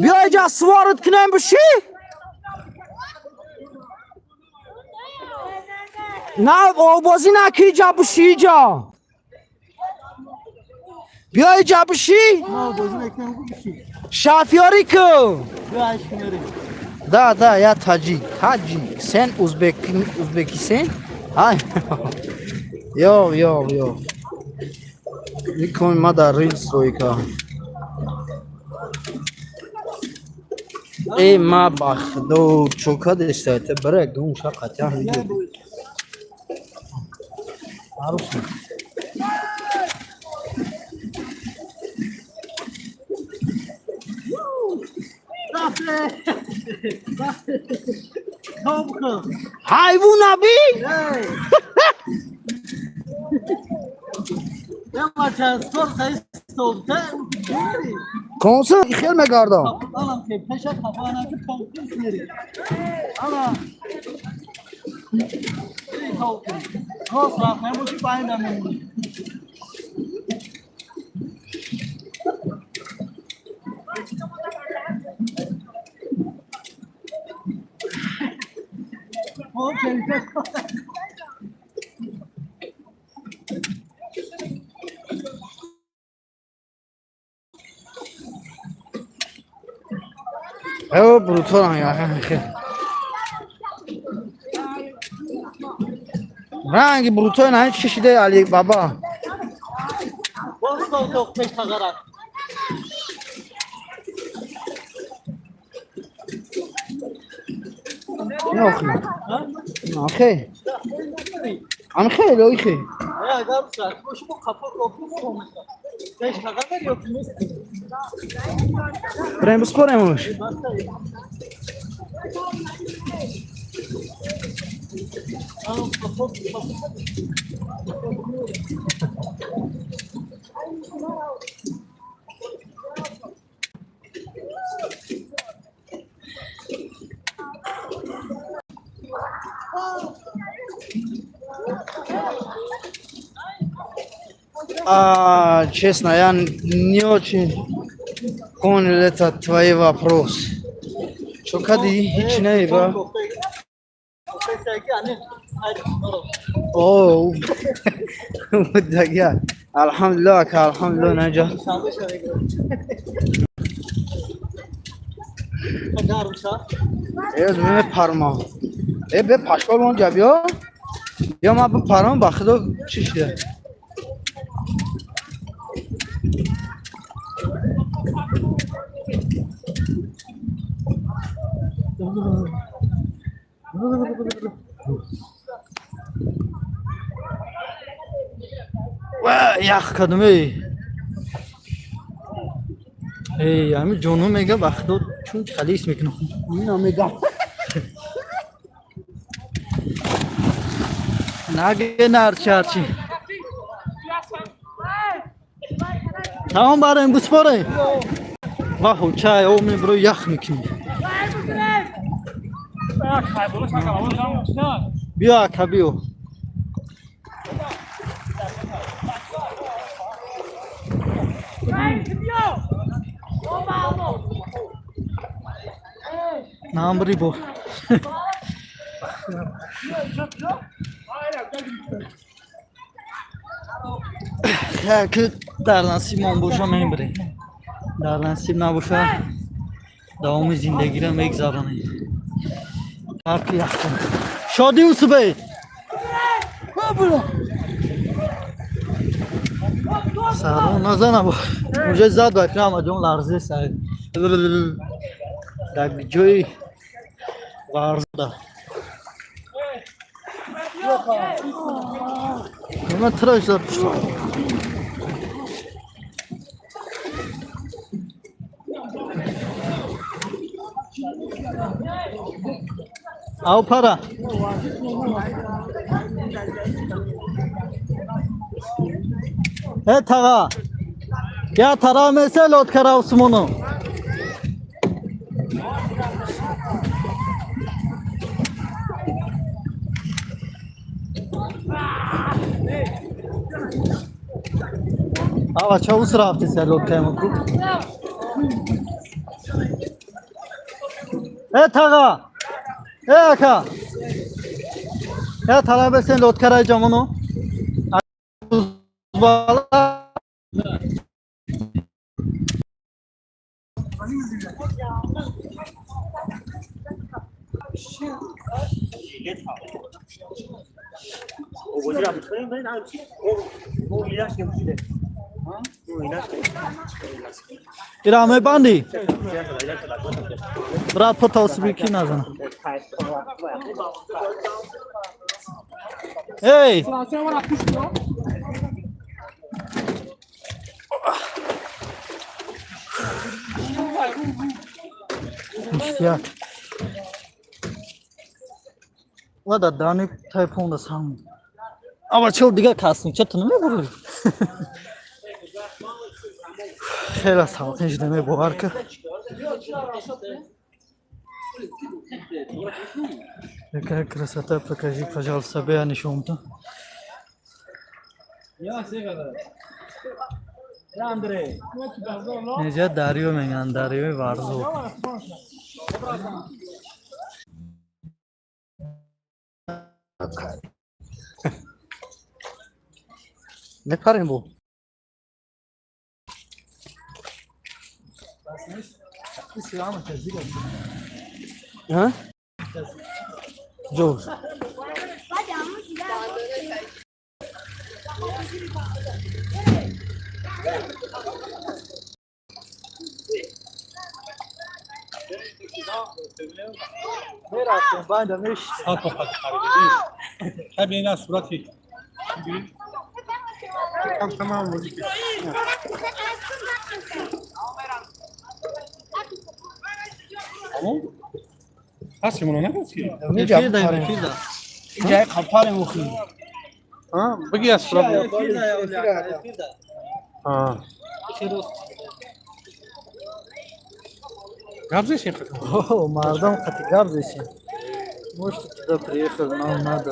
Биё иҷа суворат кунем биши? На, обозӣ наки, иҷа биши иҷа. Биё иҷа биши? Ма бозӣ мекунем биши. Шафёрӣ ку. Биё айш мерем. Да, я таджик. Таджик. Сен узбек, узбеки сен? Ай. Йо, йо, йо. Никон ма дар рилс ройка. Э, ма ба худо чока дестайте, бира гум ша қатъян видео. Маъруф. Рафте. Тоб кун. Ҳайвун аби? Эй. Я бача, скор саи стол. Та мери. Консу хел мегардам. Алам ки пеша қафана ки тоб мери. Ала. Эй тоб. Рост рафт набоши паин мемонӣ. Окей. Э, бруталан я хел. Ранги брутал на чишиде Али баба. Боз тоб пеш тағарак. Нохи. Нохи. Ам хел ой хел. Агар сар боши бо қафо копу пеш тағар ё нест. Прем бспоремуш. Ам қафо қафо. А, честно, я не очень Понял, это твои вопрос. Чо кади? Ҳеч неба. О, дага. Алҳамдулиллоҳ, ака, алҳамдулиллоҳ, наҷа. Эз мепарма. Э, бе пашкол онҷа биё. Биё, ман бипарам, ба худо, чӣ шуда? Ва, ях кадам, эй. Эй, ами ҷону мега, ба худо, чун халис мекунам. Ина мегам. Наге, нарчи, арчи. Тамом, барем, гуспорем. Ваху, чай, о, мебро, ях мекунӣ. Биё, ака, биё. Намбри бо. Ки дар насибмон боша, мебирем. Дар насиб набоша, давоми зиндагиро мегзаронем. Ҳар ки ях кунад. Шодӣ усубе. Сарон назана бо. Уже зад ба экран, ҷон ларзе сар. Дар ҷои варзда. Ман тираш дар пушт. Ав пара. Э, тага. Я тара месел от кара Усмону. Ава ча ус рафти сел от каймаку. Э, тага. Э, ака. Я тара бесен лот кара ҷамоно. Бала. Ира мебанди? Брат, поталсиби ки назана. Эй! Ништяк. Ва дани тайфун сам. Ава чил дига касни, ча ту намебурӣ? Хеле салқин шуда, мебовар ки. Какая красота, покажи, пожалуйста, бея нишонта. Неҷа дарё мегӯянд, дарёи Варзоб. Мепарем бо. Ҳа? Ҷоз. Мерафтем, банда мешистем. Tabii surati. Tamam. Tamam. Ҳасти мона нагуфт ки? Инҷа Эфир да, бипарем. эфир да. Инҷа қапарем охи. Ҳа, биги аз сурат. Эфир да, эфир да. Ҳа. Гап зесем. О, мардам қати гап зесем. Может, туда приехал, нам надо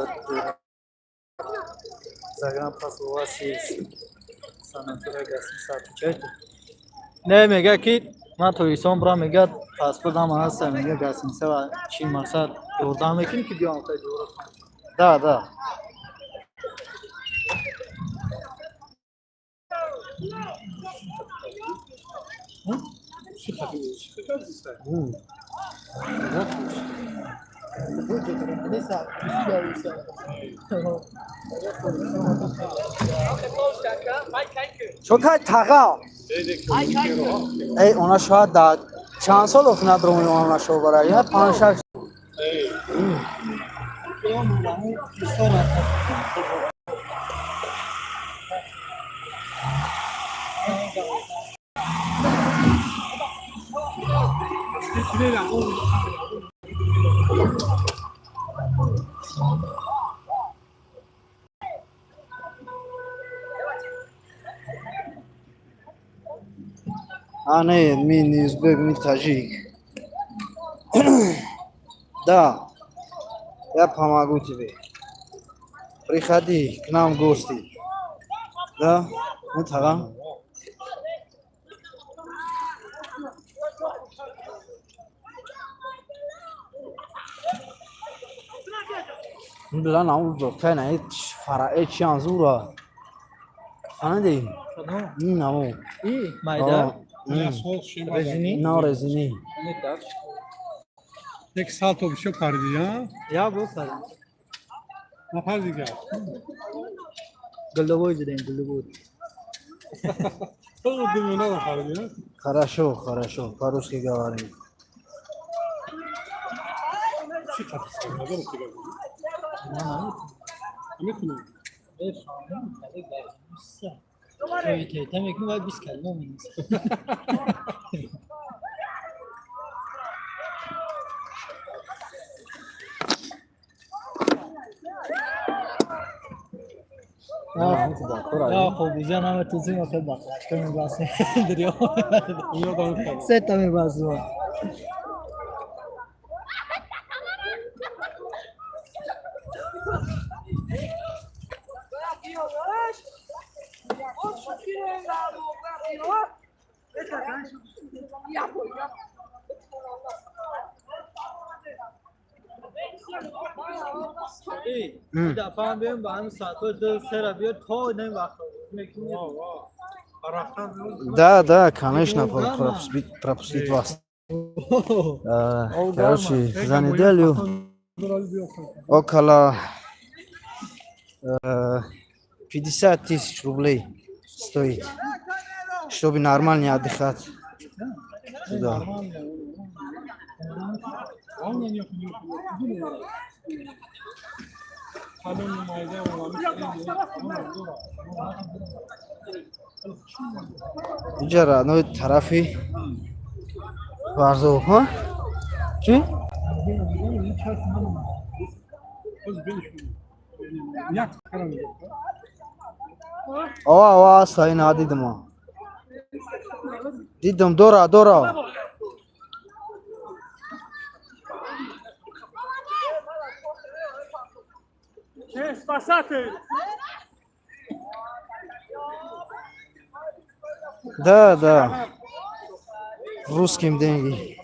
загранпаспорт у вас есть. Санатория, гостиница, отвечайте. Не, мега ки ман Тоҷикистон бурам, мега паспорт ҳама ҳаста, мега гостиница ва чӣ мақсад ёрдам мекунӣ ки биём та ҷора. Да. Чӣ хати? Чӣ хати зиста? Чо кай таға? Эй, она шояд да чанд сол охи надромем она шо бара. Я панҷ шаш. А, не, ми не узбек, ми таджик. Да, я помогу тебе. Приходи к нам в гости. Да? Ну, тага. Била на узо, кай на фара чиан зура. Фаҳмидӣ? Ин намо. И майда. Резини? На резини. Як сал то бисёр париди, а? Я бо паридам. Напар дигар. Голубой задем, голубой. То димона напариди, а? Хорошо, хорошо, по-русски говорим. Чӣ хати сал надорад дигар? На, на. Намекунам. Бефаҳмам, кале гардиса. Той тета мекунӣ, вай 20 калима менависад. Я хобизя нама тузим охе баклашка мебасем. Дарё. Сета мебасем. Дафъа биём ба ҳамин соатҳои ду сера биё то нем вақт мекунӣ. Да, конечно, пропустить вас. Короче, за неделю около 50 тысяч рублей стоит, чтобы нормально отдыхать. Да. Инҷа родной тарафи Варзоб, ҳа? Чӣ? Як карам. Ова, ова, аста, ина дидам. Дидам, дора, дора. Спасатель! Да. Русским деньги.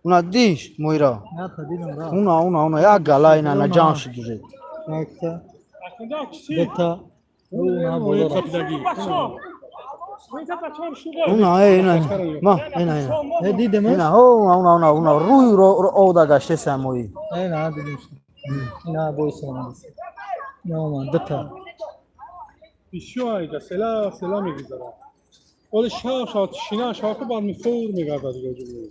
Уна диш, мойра. На та дидам ра. Уна, уна, уна, як гала ина на ҷамъ шуд уже. Якта. Дута. Уна болора. Уна, э, ина, ма, ина, ина. Э, дидам. Ина, о, уна, уна, уна, уна, рӯи ода гаштеса мои. Э, на дидам. Ина бойсон. На ма дута. Ишо айда села села мегузарад. Оли шав шав тишина шав ки баъд мифур мегардад дигар ҷумла.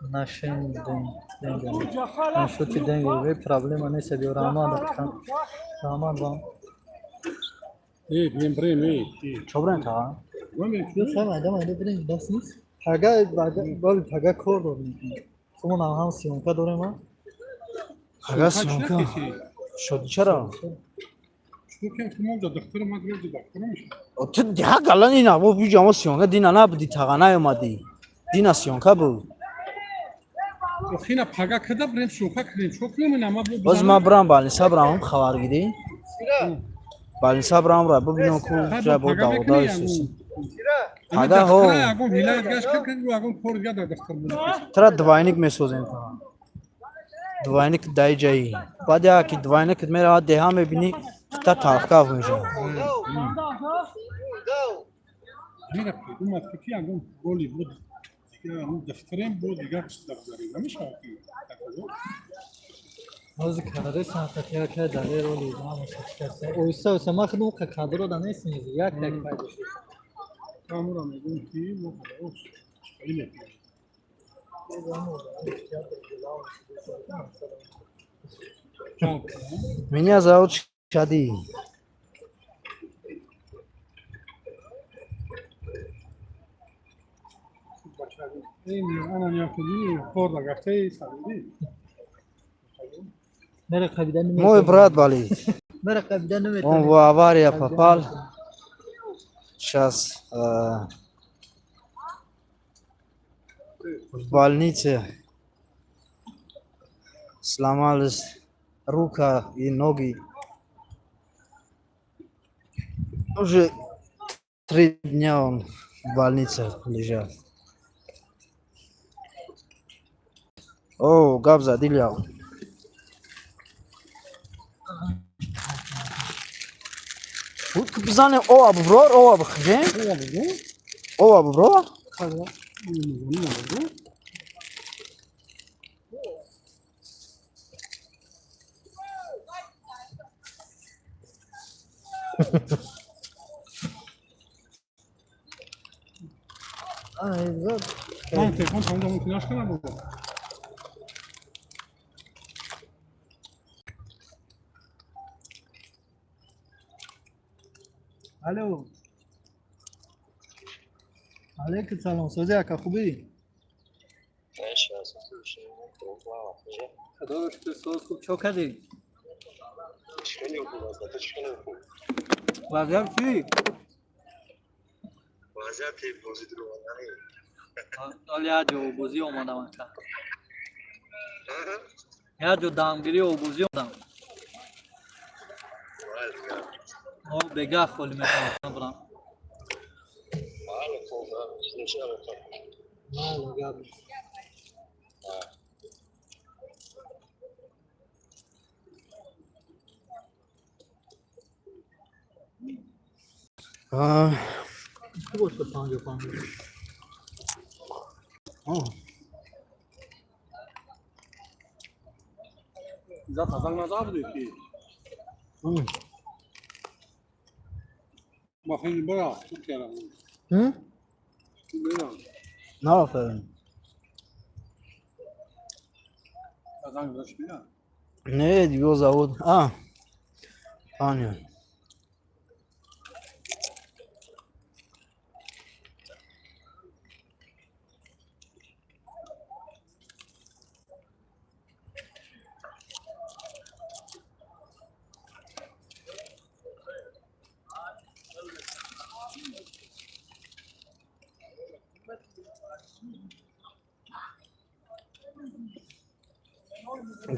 Нашин ден деньги. Нашути деньги, ве проблема нест, биё Раман дакам. Раман вам. Э, бирем, бирем, э. Чо бирем та? Биё сай майда майда бирем, даст нест. Пага баби пага кор дорем. Хумон ҳам ҳам съёмка дорем а. Пага съёмка. Шоди чаро? Ту як гала ина, бо биҷа мо съёмка дина набуди, таға наёмадӣ. Дина съёмка буд. Охина пага када брем шока кунем, чо кунем ина ма. Боз ман бирам больница, бирам хабаргирӣ. Больница бирам, ра бибинам ку ҷа бо давода исуси. Пага ҳо. Ягон ҳилаят гашт кун, ягон кор дига дар дафтар буд. Тра двойник месозем. Двойник дай ҷаи. Баъд яки двойник меравад деҳа, мебинӣ, хита талхкав мешавад. Мира придумад ки ягон роли буд дига, ҳамун дафтарем бо дигар чиз дагзарем намешавад ки таково. Ҳозир кадаре санқат як дале роли намешад. Оҳиста оҳиста ман худам кадро да нестем, як як пайдо шуд. Ҳамура мегӯем ки мо ҳадаро чӣ мекунем. Ҷамъ кунем. Меня зовут Шади. Ана ниякунӣ кор дагафтаи саридӣ. Мера қабида Мой наметавонам. брат болит. Мера қабида Он наметавонам. в авария попал. Сейчас в больнице сломались рука и ноги. Уже 3 дня он в больнице лежал. О, гап задил. Бизанем ова буброр, ова бихӯжем. Ова буброр. Намезанӣ. Ман телефон тамом мумкин нашканам бобо. Алло. Алейкум салом. Сози, ака, хубӣ? Худоро шукр, соз хуб. Чо кардӣ? Вазъият чӣ? Вазъияти бозӣ дуромадани. Ҳоли як ҷо обозӣ омадам, ака. Як ҷо дамгирӣ, обозӣ омадам. О, бегаҳ холи метавонам бурам. Бале, хуб. Бале, гап нест. А, Хуб шуд 55. о, Иззат занг назад будӣ ки ма хеле бара хуб кардам. М? Мерам. Наофарин. Занг зад шуд. Не, его зовут. А, понял.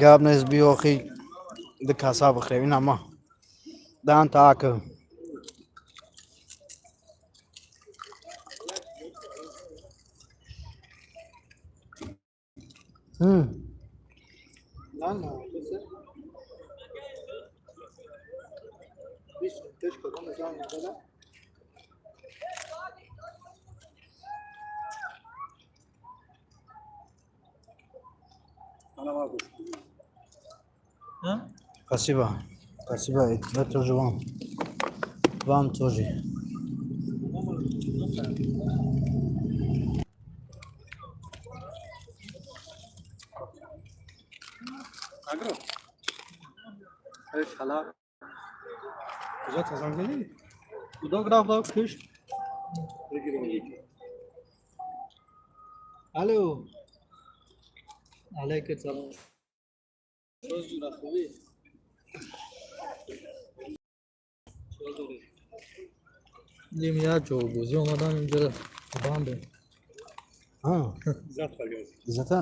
Гап нест, биё, охи ду каса бихӯрем. Ина ма дан так. На, на, тусе. Пеш кадом занг назада? Ана бардошт. А? Спасибо. Спасибо. Это тоже вам. Вам тоже. Агро. Эй, шала. Иззат занг задӣ? Кудок рафт, кушт? Бигирем. Алло. Алейкум салом. Соз ҷура, хубӣ? Чо дорӣ? Дим як ҷо бозӣ омадам инҷо бандем. А, Иззат фарёд. Иззата?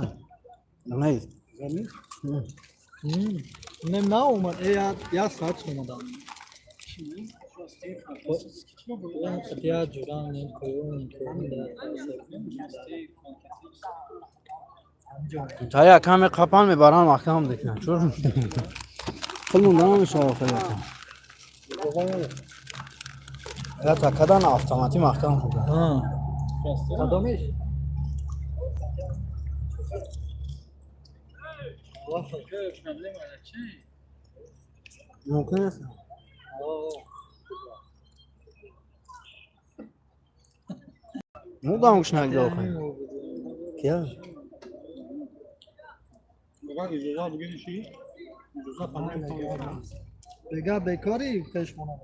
Не. Зани? Не, наомад, як соат омадам. Я ҷурам поён. Та як каме қапан мебарам, маҳкам мекунам. Чур? Пул монда намешава охир. Я та кадан автоматӣ маҳкам шуда. Кадомиш? Мумкин аст. Мудам гушнагӣ охир. Кия? Меган иҷоза бигири чӣ? Иҷоза фамилия. Бега бекорӣ пеш монам.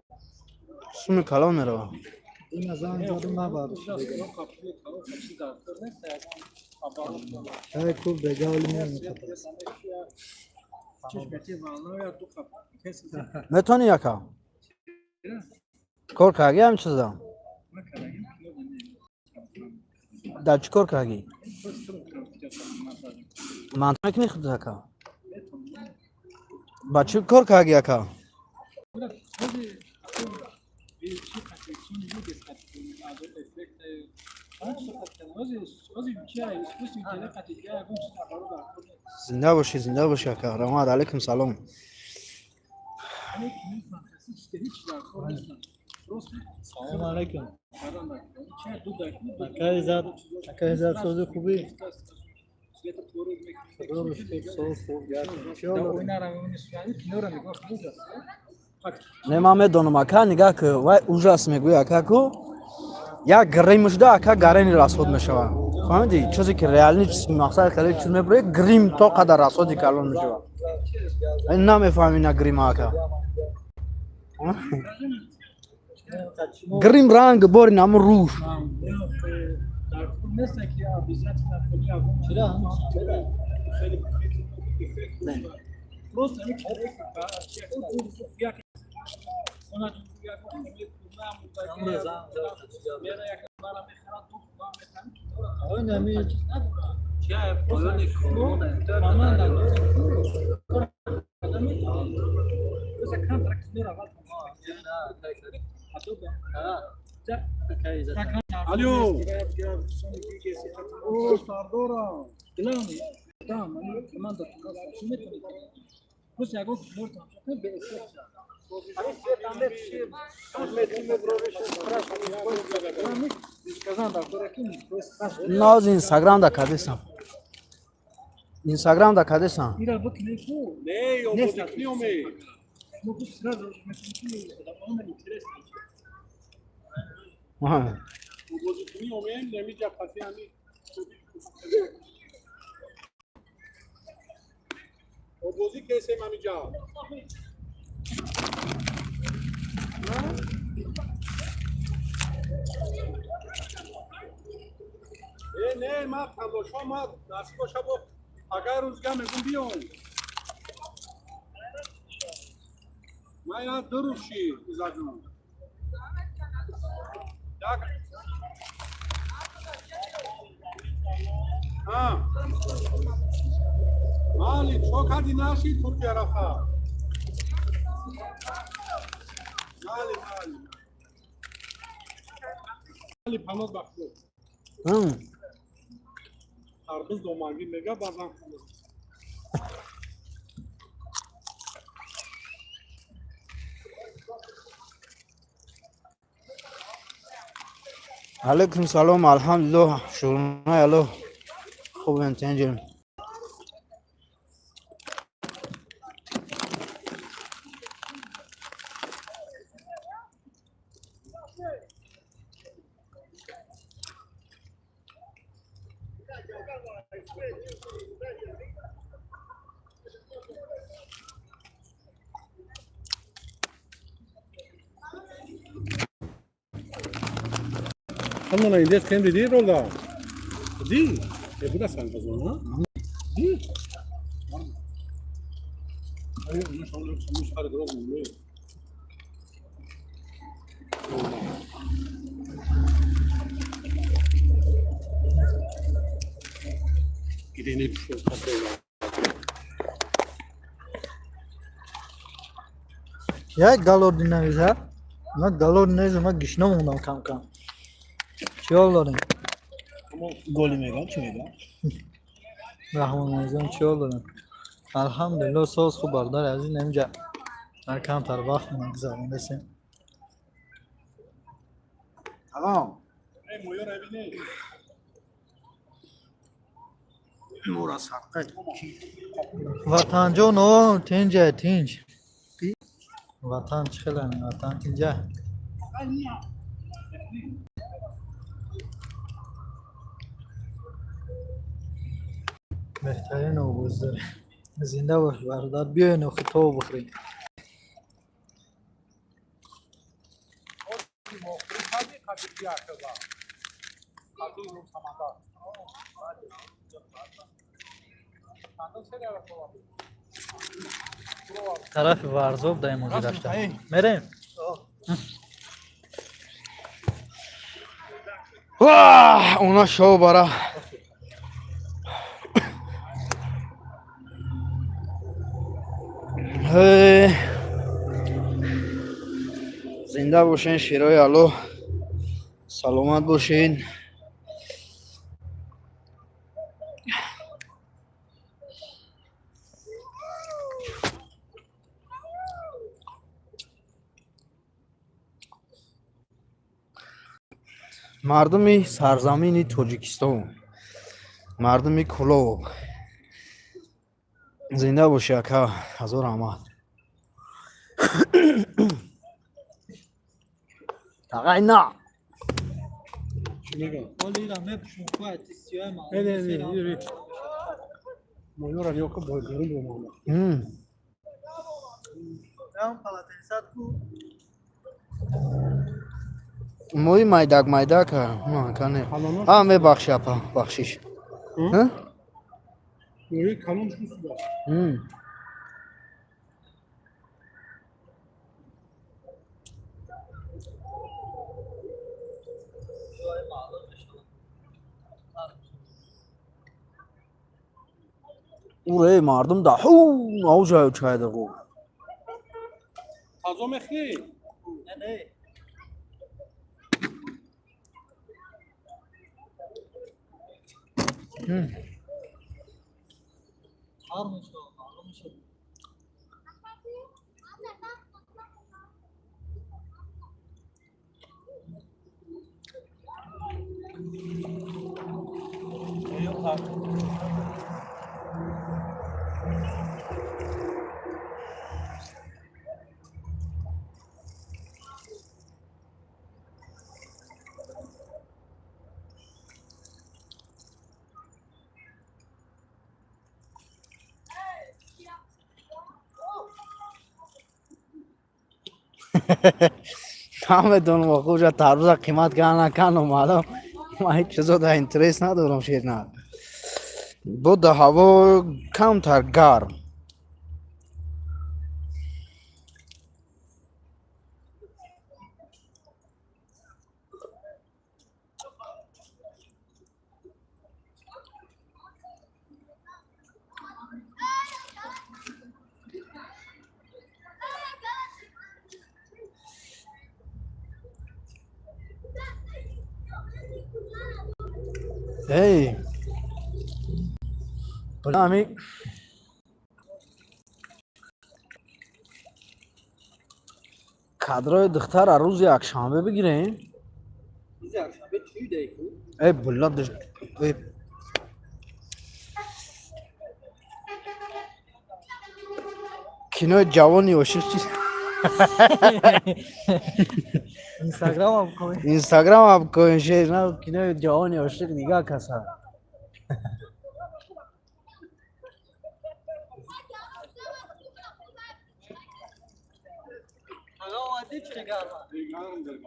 Суми калон мерава. Ина занг задум, набар. Ай ку бега оли мемехатас. Метавонӣ, яка? Кор кардӣ ҳамин чиза? Дар чӣ кор кардӣ? Ман мекунӣ худат, ака? Ба чӣ кор кардӣ, ака? Зинда бошӣ, зинда бошӣ, ака. Раҳмат, алайкум салом. Салом алайкум. Ака Иззат, ака Иззат, сози хубӣ? Худо ро шукр, соз хуб. Чӣ ҳол дорӣ? Не, ман медонам, ака, нигаҳ ку, вай ужас мегӯяд, ака, ку як гримшда, ака, гарени расход мешавад. Фаҳмидӣ? Чизе ки реальный чиз, мақсад хеле чиз мебуред, грим то қадар расходи калон мешавад. Намефаҳми на грима, ака. Грим ранг бори наму рӯш. Чира? Занг зад. Ой, нами. Поёни корона. Алло. О, сардорам. Ноз Инстаграм да кадесам. Инстаграм да кадесам. Не, ободикни оме. Аҳа. Ободикни оме, немиҷа қати ами. Обозӣ кесем амиҷа. Э, не, ма талошо ма насиб боша бо агар рӯзга мегум биём. Ма я 2 рӯз ши, Изаҷон. Як А. Мали, чо кардӣ, наши Туркия рафта? Мали, мали. Мали, паноз ба Худо. Тарбуз домагӣ мега баъзан хӯрд. Алайкум салом, алҳамдулиллоҳ, шукрнаи Аллоҳ. Хубем, тинҷем. Ҳамона индес кем дидӣ ролда? Дидӣ? Э, буда сангазон, ҳа? Дидӣ? Ай, уна шаул самуш ҳар дурог мемӯй. Иде не пшо капела. Як голодный нависа. Ман голодный нестам, ман гишна мондам кам-кам. Чӣ ҳол дорем? Голи мегам, чӣ мегам? Раҳмон азизон, чӣ ҳол дорем? Алҳамдулилло, соз хуб, бародари азиз, инҷа ҳар камтар вақт гузарондасем. Тамом. Эй, моёра бинед. Мура садқа. Ватанҷон, о, тинҷа, тинҷ. Ватан чӣ хеле, ватан тинҷа. Беҳтарин овоз дорем. Зинда бош, бародар, биёен охи то бихӯрем. Қадри якба. Қадри самандар. Чандон серия рафтовард? Тарафи Варзоб даем ҳозир рафта. Мерем? Ваҳ, она шоу бара. Ҳей. Зинда бошен, шерои Аллоҳ. Саломат бошен. Мардуми сарзамини Тоҷикистон, мардуми Кӯлоб, зинда бошӣ, ака, ҳазор раҳмат. Тағай на. Чӣ мегам? Ҳолира мепӯшум, Не, не, не, не. Моёра нигоҳ кун, бо берун бомонда. Полотенца ку. Мои майдак майдак кане. А, мебахши, апа, бахшиш. Ҳа? Мои калон шуд. М. Уре мардум да ҳу авҷаю чайдағу. Тазо мехӯрӣ? Не, не. Тар мешавад, маълум мешавад. Намедонам, охуҷа тарбуза қимат кана кану маълум. Ман ҳеҷ чизо да интерес надорам, ширна. Бо да ҳаво камтар гарм. Эй. Ами кадрои духтара рӯзи якшанбе бигирем. Рӯзи якшанбе чӣ дай ку? Эй, була диш. Эй. Кинои ҷавони ошиқ чи? Инстаграм кун. Инстаграм ап кун, шер, на кинои ҷавони ошиқ нигаҳ каса. Ага, омадӣ, чӣ гарма? Гарм дар.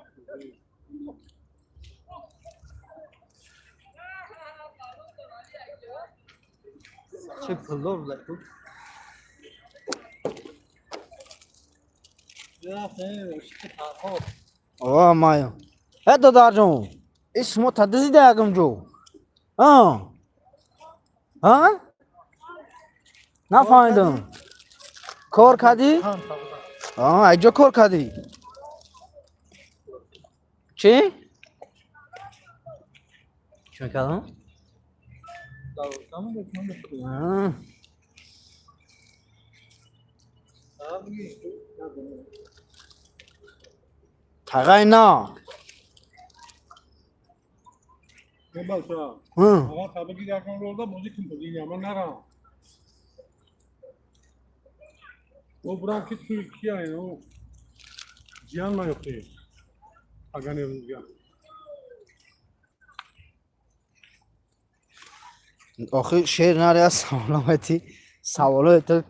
Чӣ пулдор буда ку? Рафтем ошиқи Фарҳод. О, майо. Э, додарҷон. Исмо тадизида ягам ҷо. А? А? Нафаҳмидам. Кор кардӣ? Ҳам табуда. Айҷо кор кардӣ? Чӣ? Чӣ мекардам? Аа. Тағай на. Балча. Ҳм. Ага, табиги якон ролда бозӣ кун, бозӣ яман нарам. О бурам ки туи кия ин о ҷиян маёқи. Ага не рӯзга. Охи шер нари аз саломатӣ саволои ту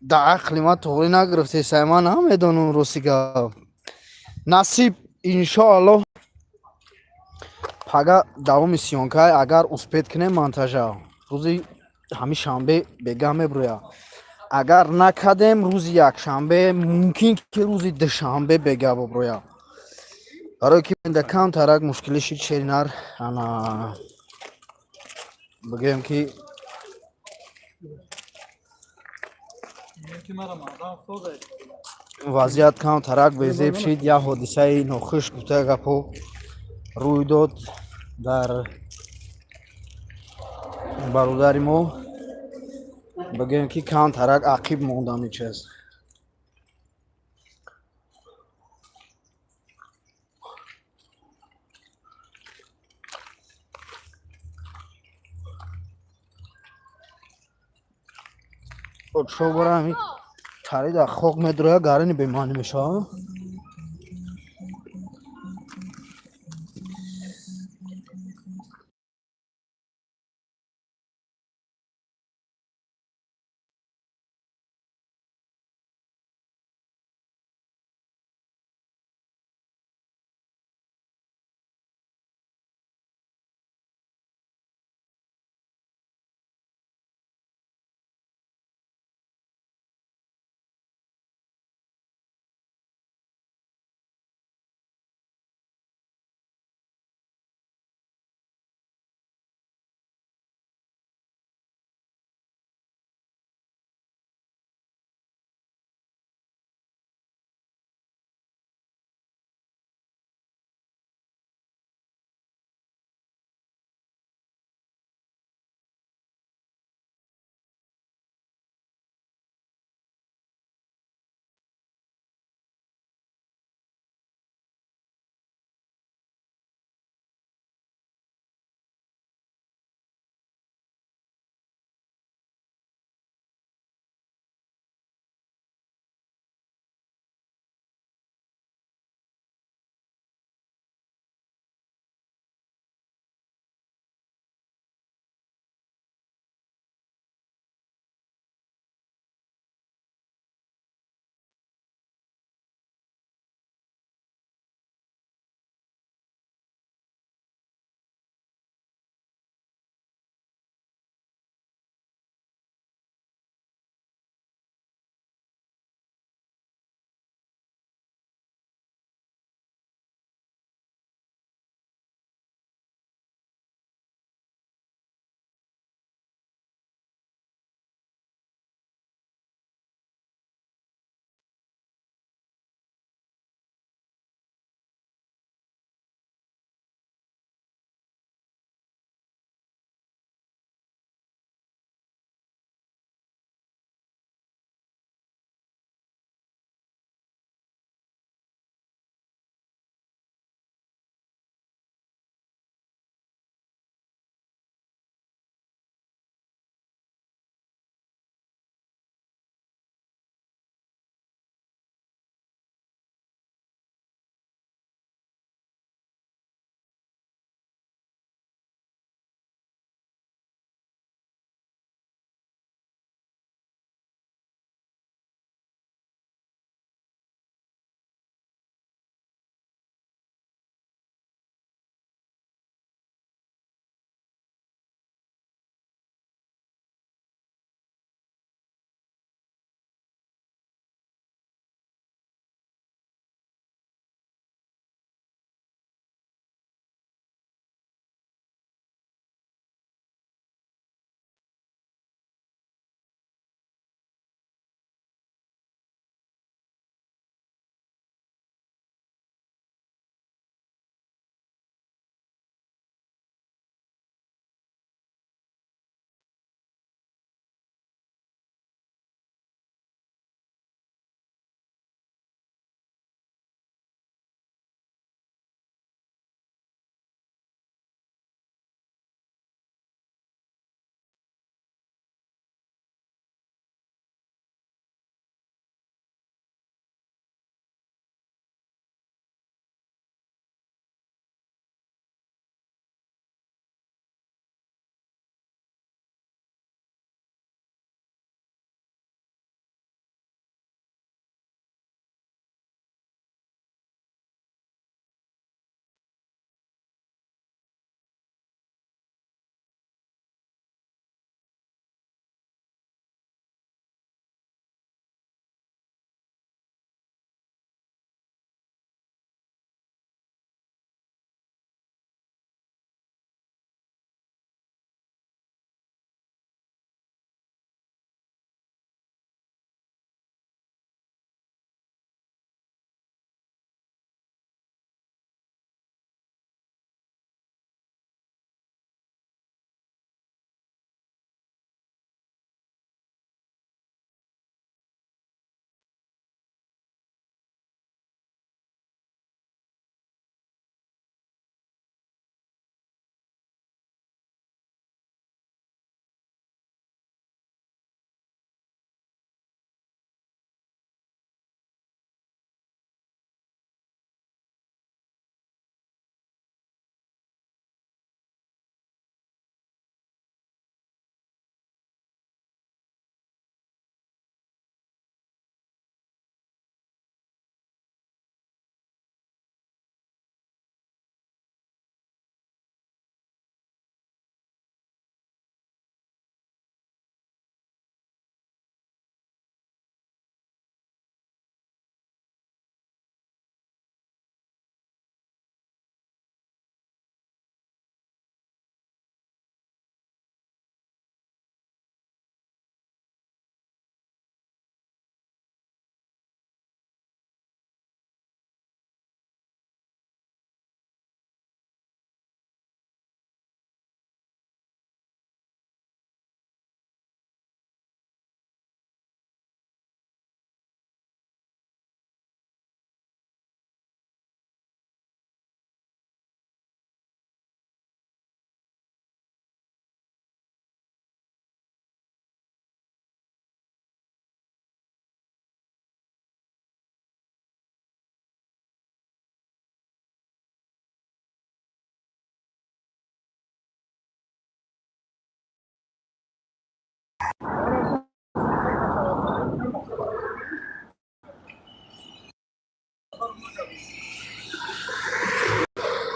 да ақли ман туғрӣ нагирифте, сай ман намедонам, рости гап. Насиб, иншоаллоҳ, пага давоми съёмкай, агар успеть кунем, монтажа рӯзи ҳамин шанбе бегаҳ мебирояд. Агар накардем, рӯзи якшанбе, мумкин ки рӯзи душанбе бегаҳ бибирояд, барое ки да камтарак мушкилӣ шид, шеринар ана бигӯем ки Ки мара мардам соза. Вазъият камтарак безеб шид, як ҳодисаи нохуш гуфта гапҳо рӯй дод дар бародари мо, бигӯем ки камтарак ақиб мондам ичаз. Подшо бора ҳами тари дар хок медроя, гарани бемаънӣ мешавад.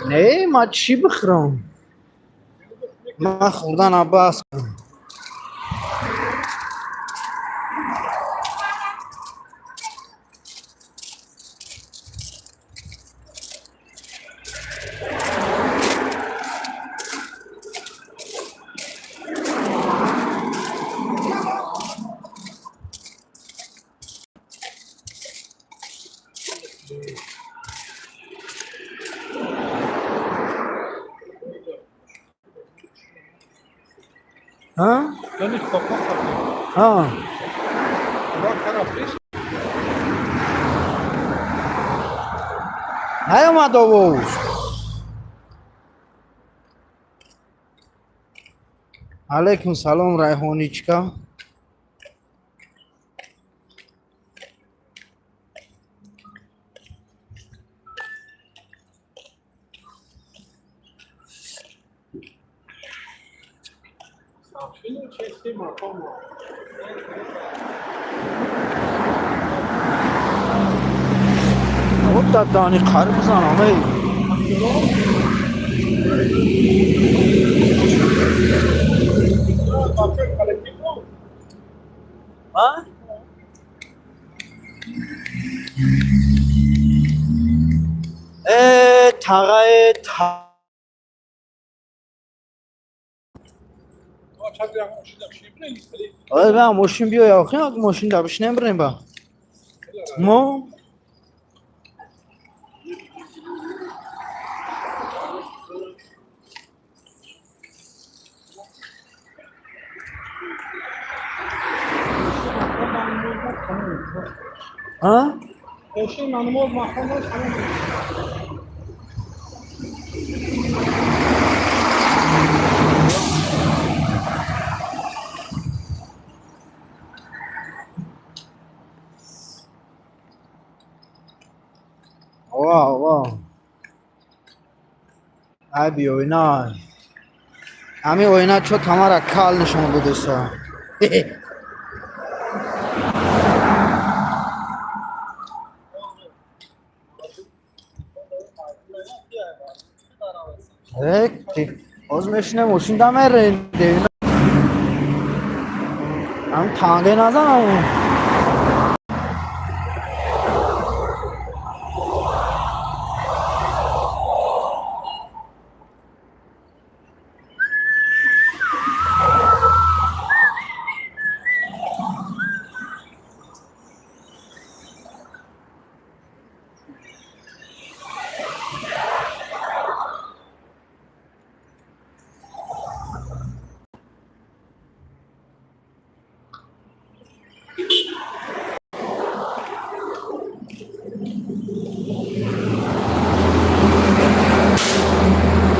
Не, ман чӣ бихӯрам? Ман хӯрдан бас. Ҳа? Яъне китобҳо хатм. Ҳа. Роҳ тараф пеш. Наёмад овоз. Алайкум салом, Райҳоничка. Сообщение чести макомо. Ота дани қар бизанам, эй. Бачаи коллектив. А? Э, тағаи та. Чанд як мошина шибне истали. Ой, ба мошин биё, охи, мошин да бишинем, бирем ба. Мо ҳа? Мошин намоз махонаш тамом. Вау, вау. Ай, биёина. Ҳами оина чо тамара кал нишон додеса. Э, ҳозир мешинем, мошин да мерем. Ҳам танге назанам.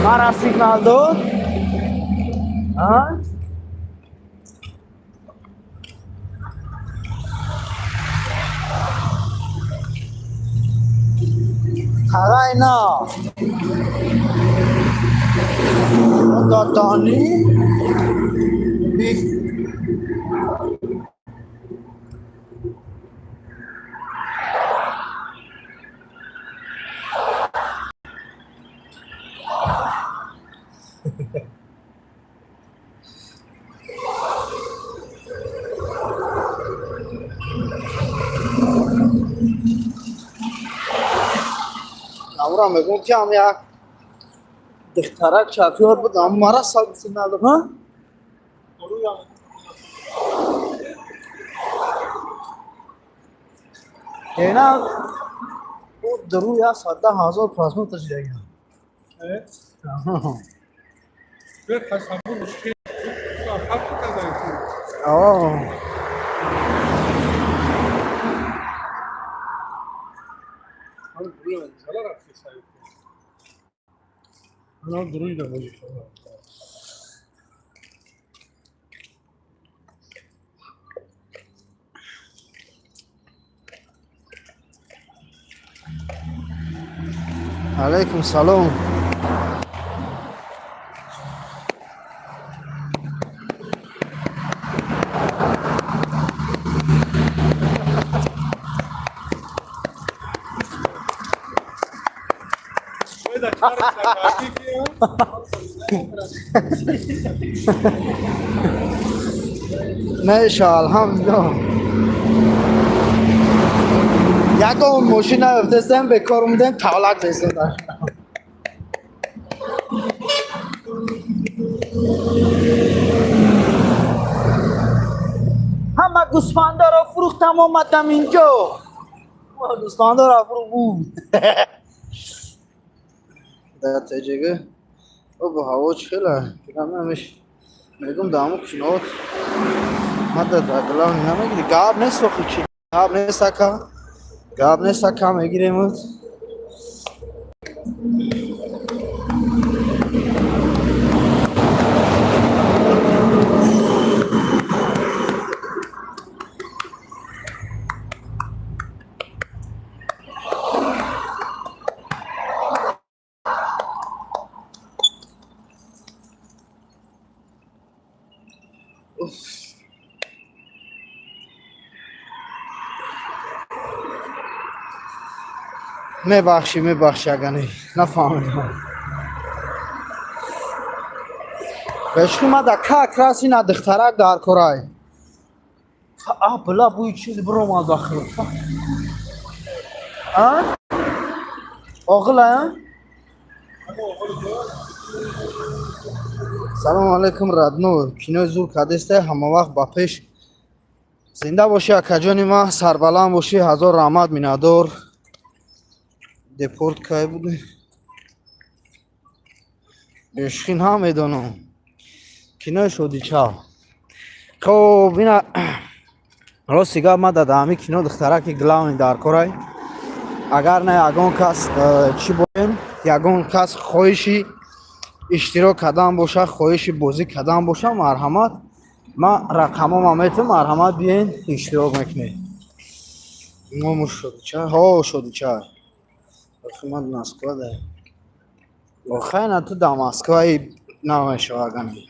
Мара сигнал дод? А? Тағай на. Додани би. Амра мегӯм, ки ҳам як духтарак шофёр буд, ам мара сигнал дод, ҳа? Ина ӯ дару як 110 000 просмотр шидаги. Э? Бе тасаввур ки ҳафт карда. О. Ҳам дуруй зала рафти сайт. Ана дуруй да мужик. Алайкум салом. Меша, алҳамдулилло. Ягон мошин наёфтестем, бекор омадем, тавлак зестем. Ҳама гӯсфандаро фурӯхтам, омадам инҷо. Гӯсфандаро фурӯх буд. Дар теҷега обу ҳаво чӣ хела? Намеш мегум даму кушнот. Мада дар главни намегири. Гап нест охи чи. Гап нест ака. Гап нест ака мегиремуд. Мебахшӣ, мебахшӣ, агане нафаҳмидам. Бешки мада как раз ина духтарак дар корай. А бла буи чиз биромад ахир. А? Оғила? Салом алейкум, родной. Кинои зур кадесте, ҳама вақт ба пеш. Зинда бошӣ, акаҷони ма, сарбаланд бошӣ, ҳазор раҳмат, миннатдор. Депорт кай буд? Бешхин ҳам медонам. Кинои шодичав. Хоб, ина рости гап ма дар ҳамин кино духтараки главный дар корай. Агар на ягон кас чӣ боем, ягон кас хоҳиши иштирок кардан боша, хоҳиши бозӣ кардан боша, марҳамат. Ма рақамома метам, марҳамат биен, иштирок мекунед. Номуш шодичай? Ҳо, шодичай. Охи ман Москва да. Охай на ту да Москваи намешава агане.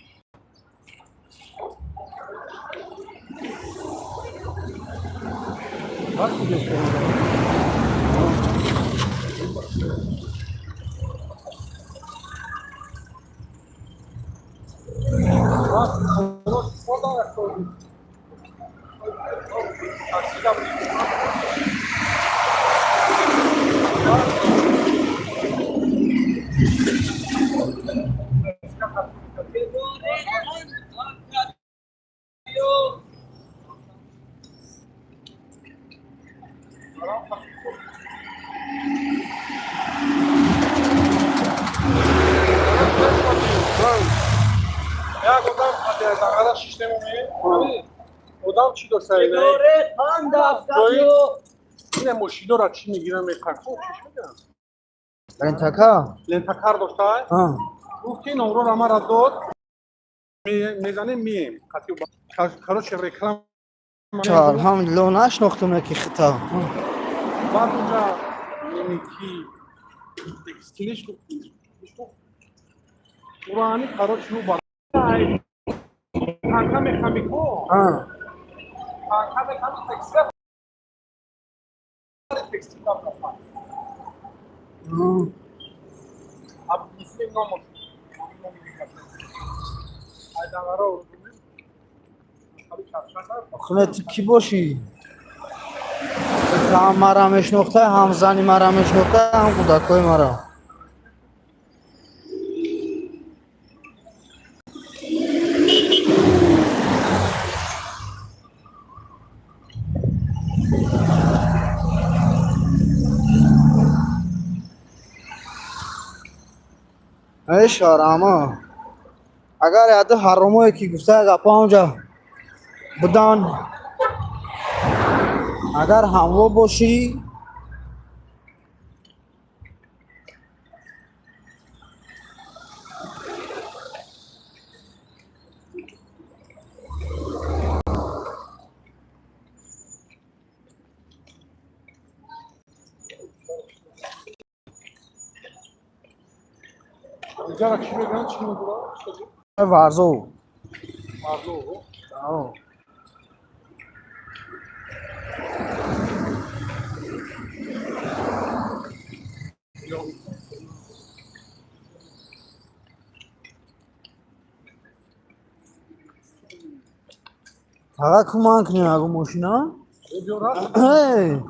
Як одам дағара шиштем омед. Одам чӣ дошта? Ина мошинора чӣ мегиран мехархо чиш мегиран? Рентака? Лентакар дошта? Гуфт ки номрора мара дод. Мезанем мием. Короче реклама. Алҳамдулилло нашнохтум ки хита. Баъд унҷа немики текстилиш гуфт. Урани короче ну ба танка мехамико. Танка мехами текстил. Текстил рафта. Абдусlim номош. Айданара Охме ту кӣ бошӣ? Ҳам мара мешнохта, ҳам зани мара мешнохта, ҳам кӯдакҳои мара. Эй шарама. Агар яду ҳаромое ки гуфта гапа онҷа будан, агар ҳамво бошӣ, Инҷара чӣ мегӯянд? Чӣ мегӯянд? Варзов. Варзов. Ао. Фақат кӯмак кунем агу мошина. Эй.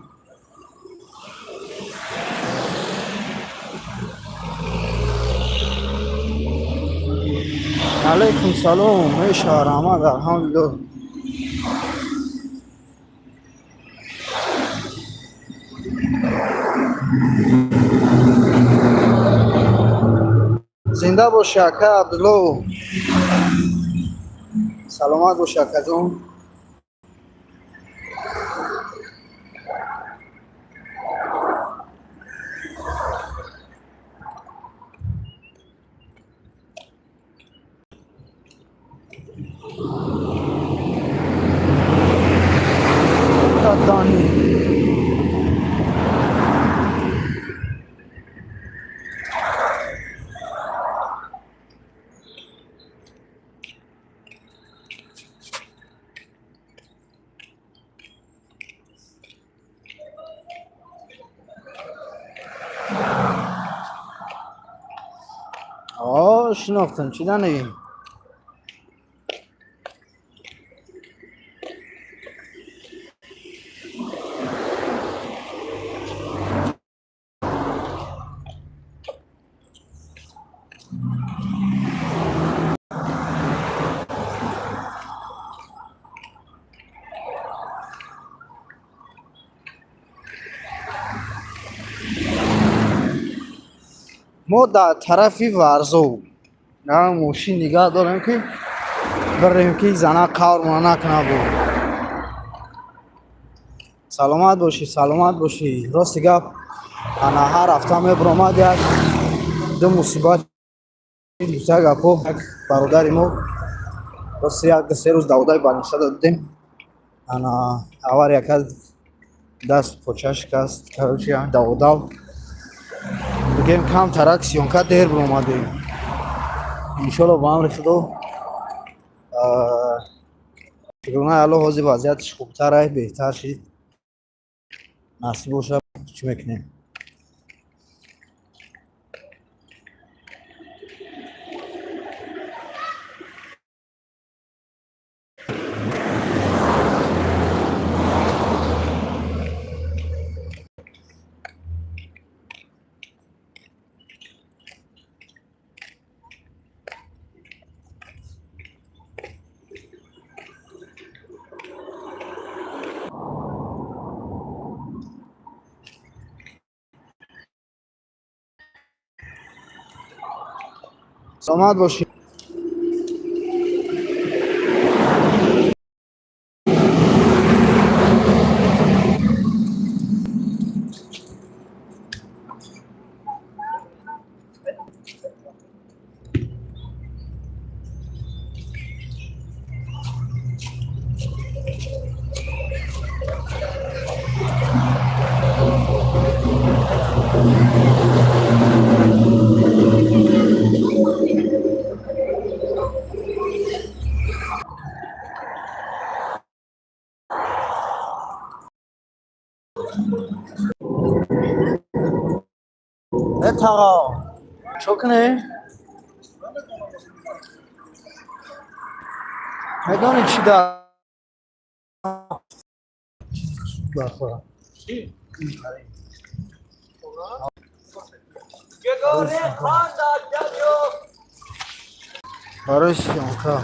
Алайкум салом, меша раҳмат, алҳамдулиллоҳ. Зинда боши, ака Абдулло. Саломат боши, акаҷон. Дани. О, шинохтам, чӣ дани? Мо дар тарафи Варзоб на мошин нигаҳ дорем, ки бирем, ки зана қаврмона накунад. Бо саломат бошӣ, саломат бошӣ. Рости гап, ана ҳар ҳафта мебиромад як ду мусибат, дуса гапҳо. Як бародари мо, рости, як 3 рӯз даводаи больница додем. Ана авария кард, даст поча шикаст. Короче, даводав бигем, камтарак съёмка дер биромадем. Иншолло, ба амри Худо, чигуна алло, ҳозир вазъияташ хубтарай, беҳтар шид. Насиб боша, чӣ мекунем. Саломат бошӣ. Э, тағо, чо кунӣ? Медонӣ, чӣ дар бархӯрам? Гегори ханда дядё. Барои съёмка.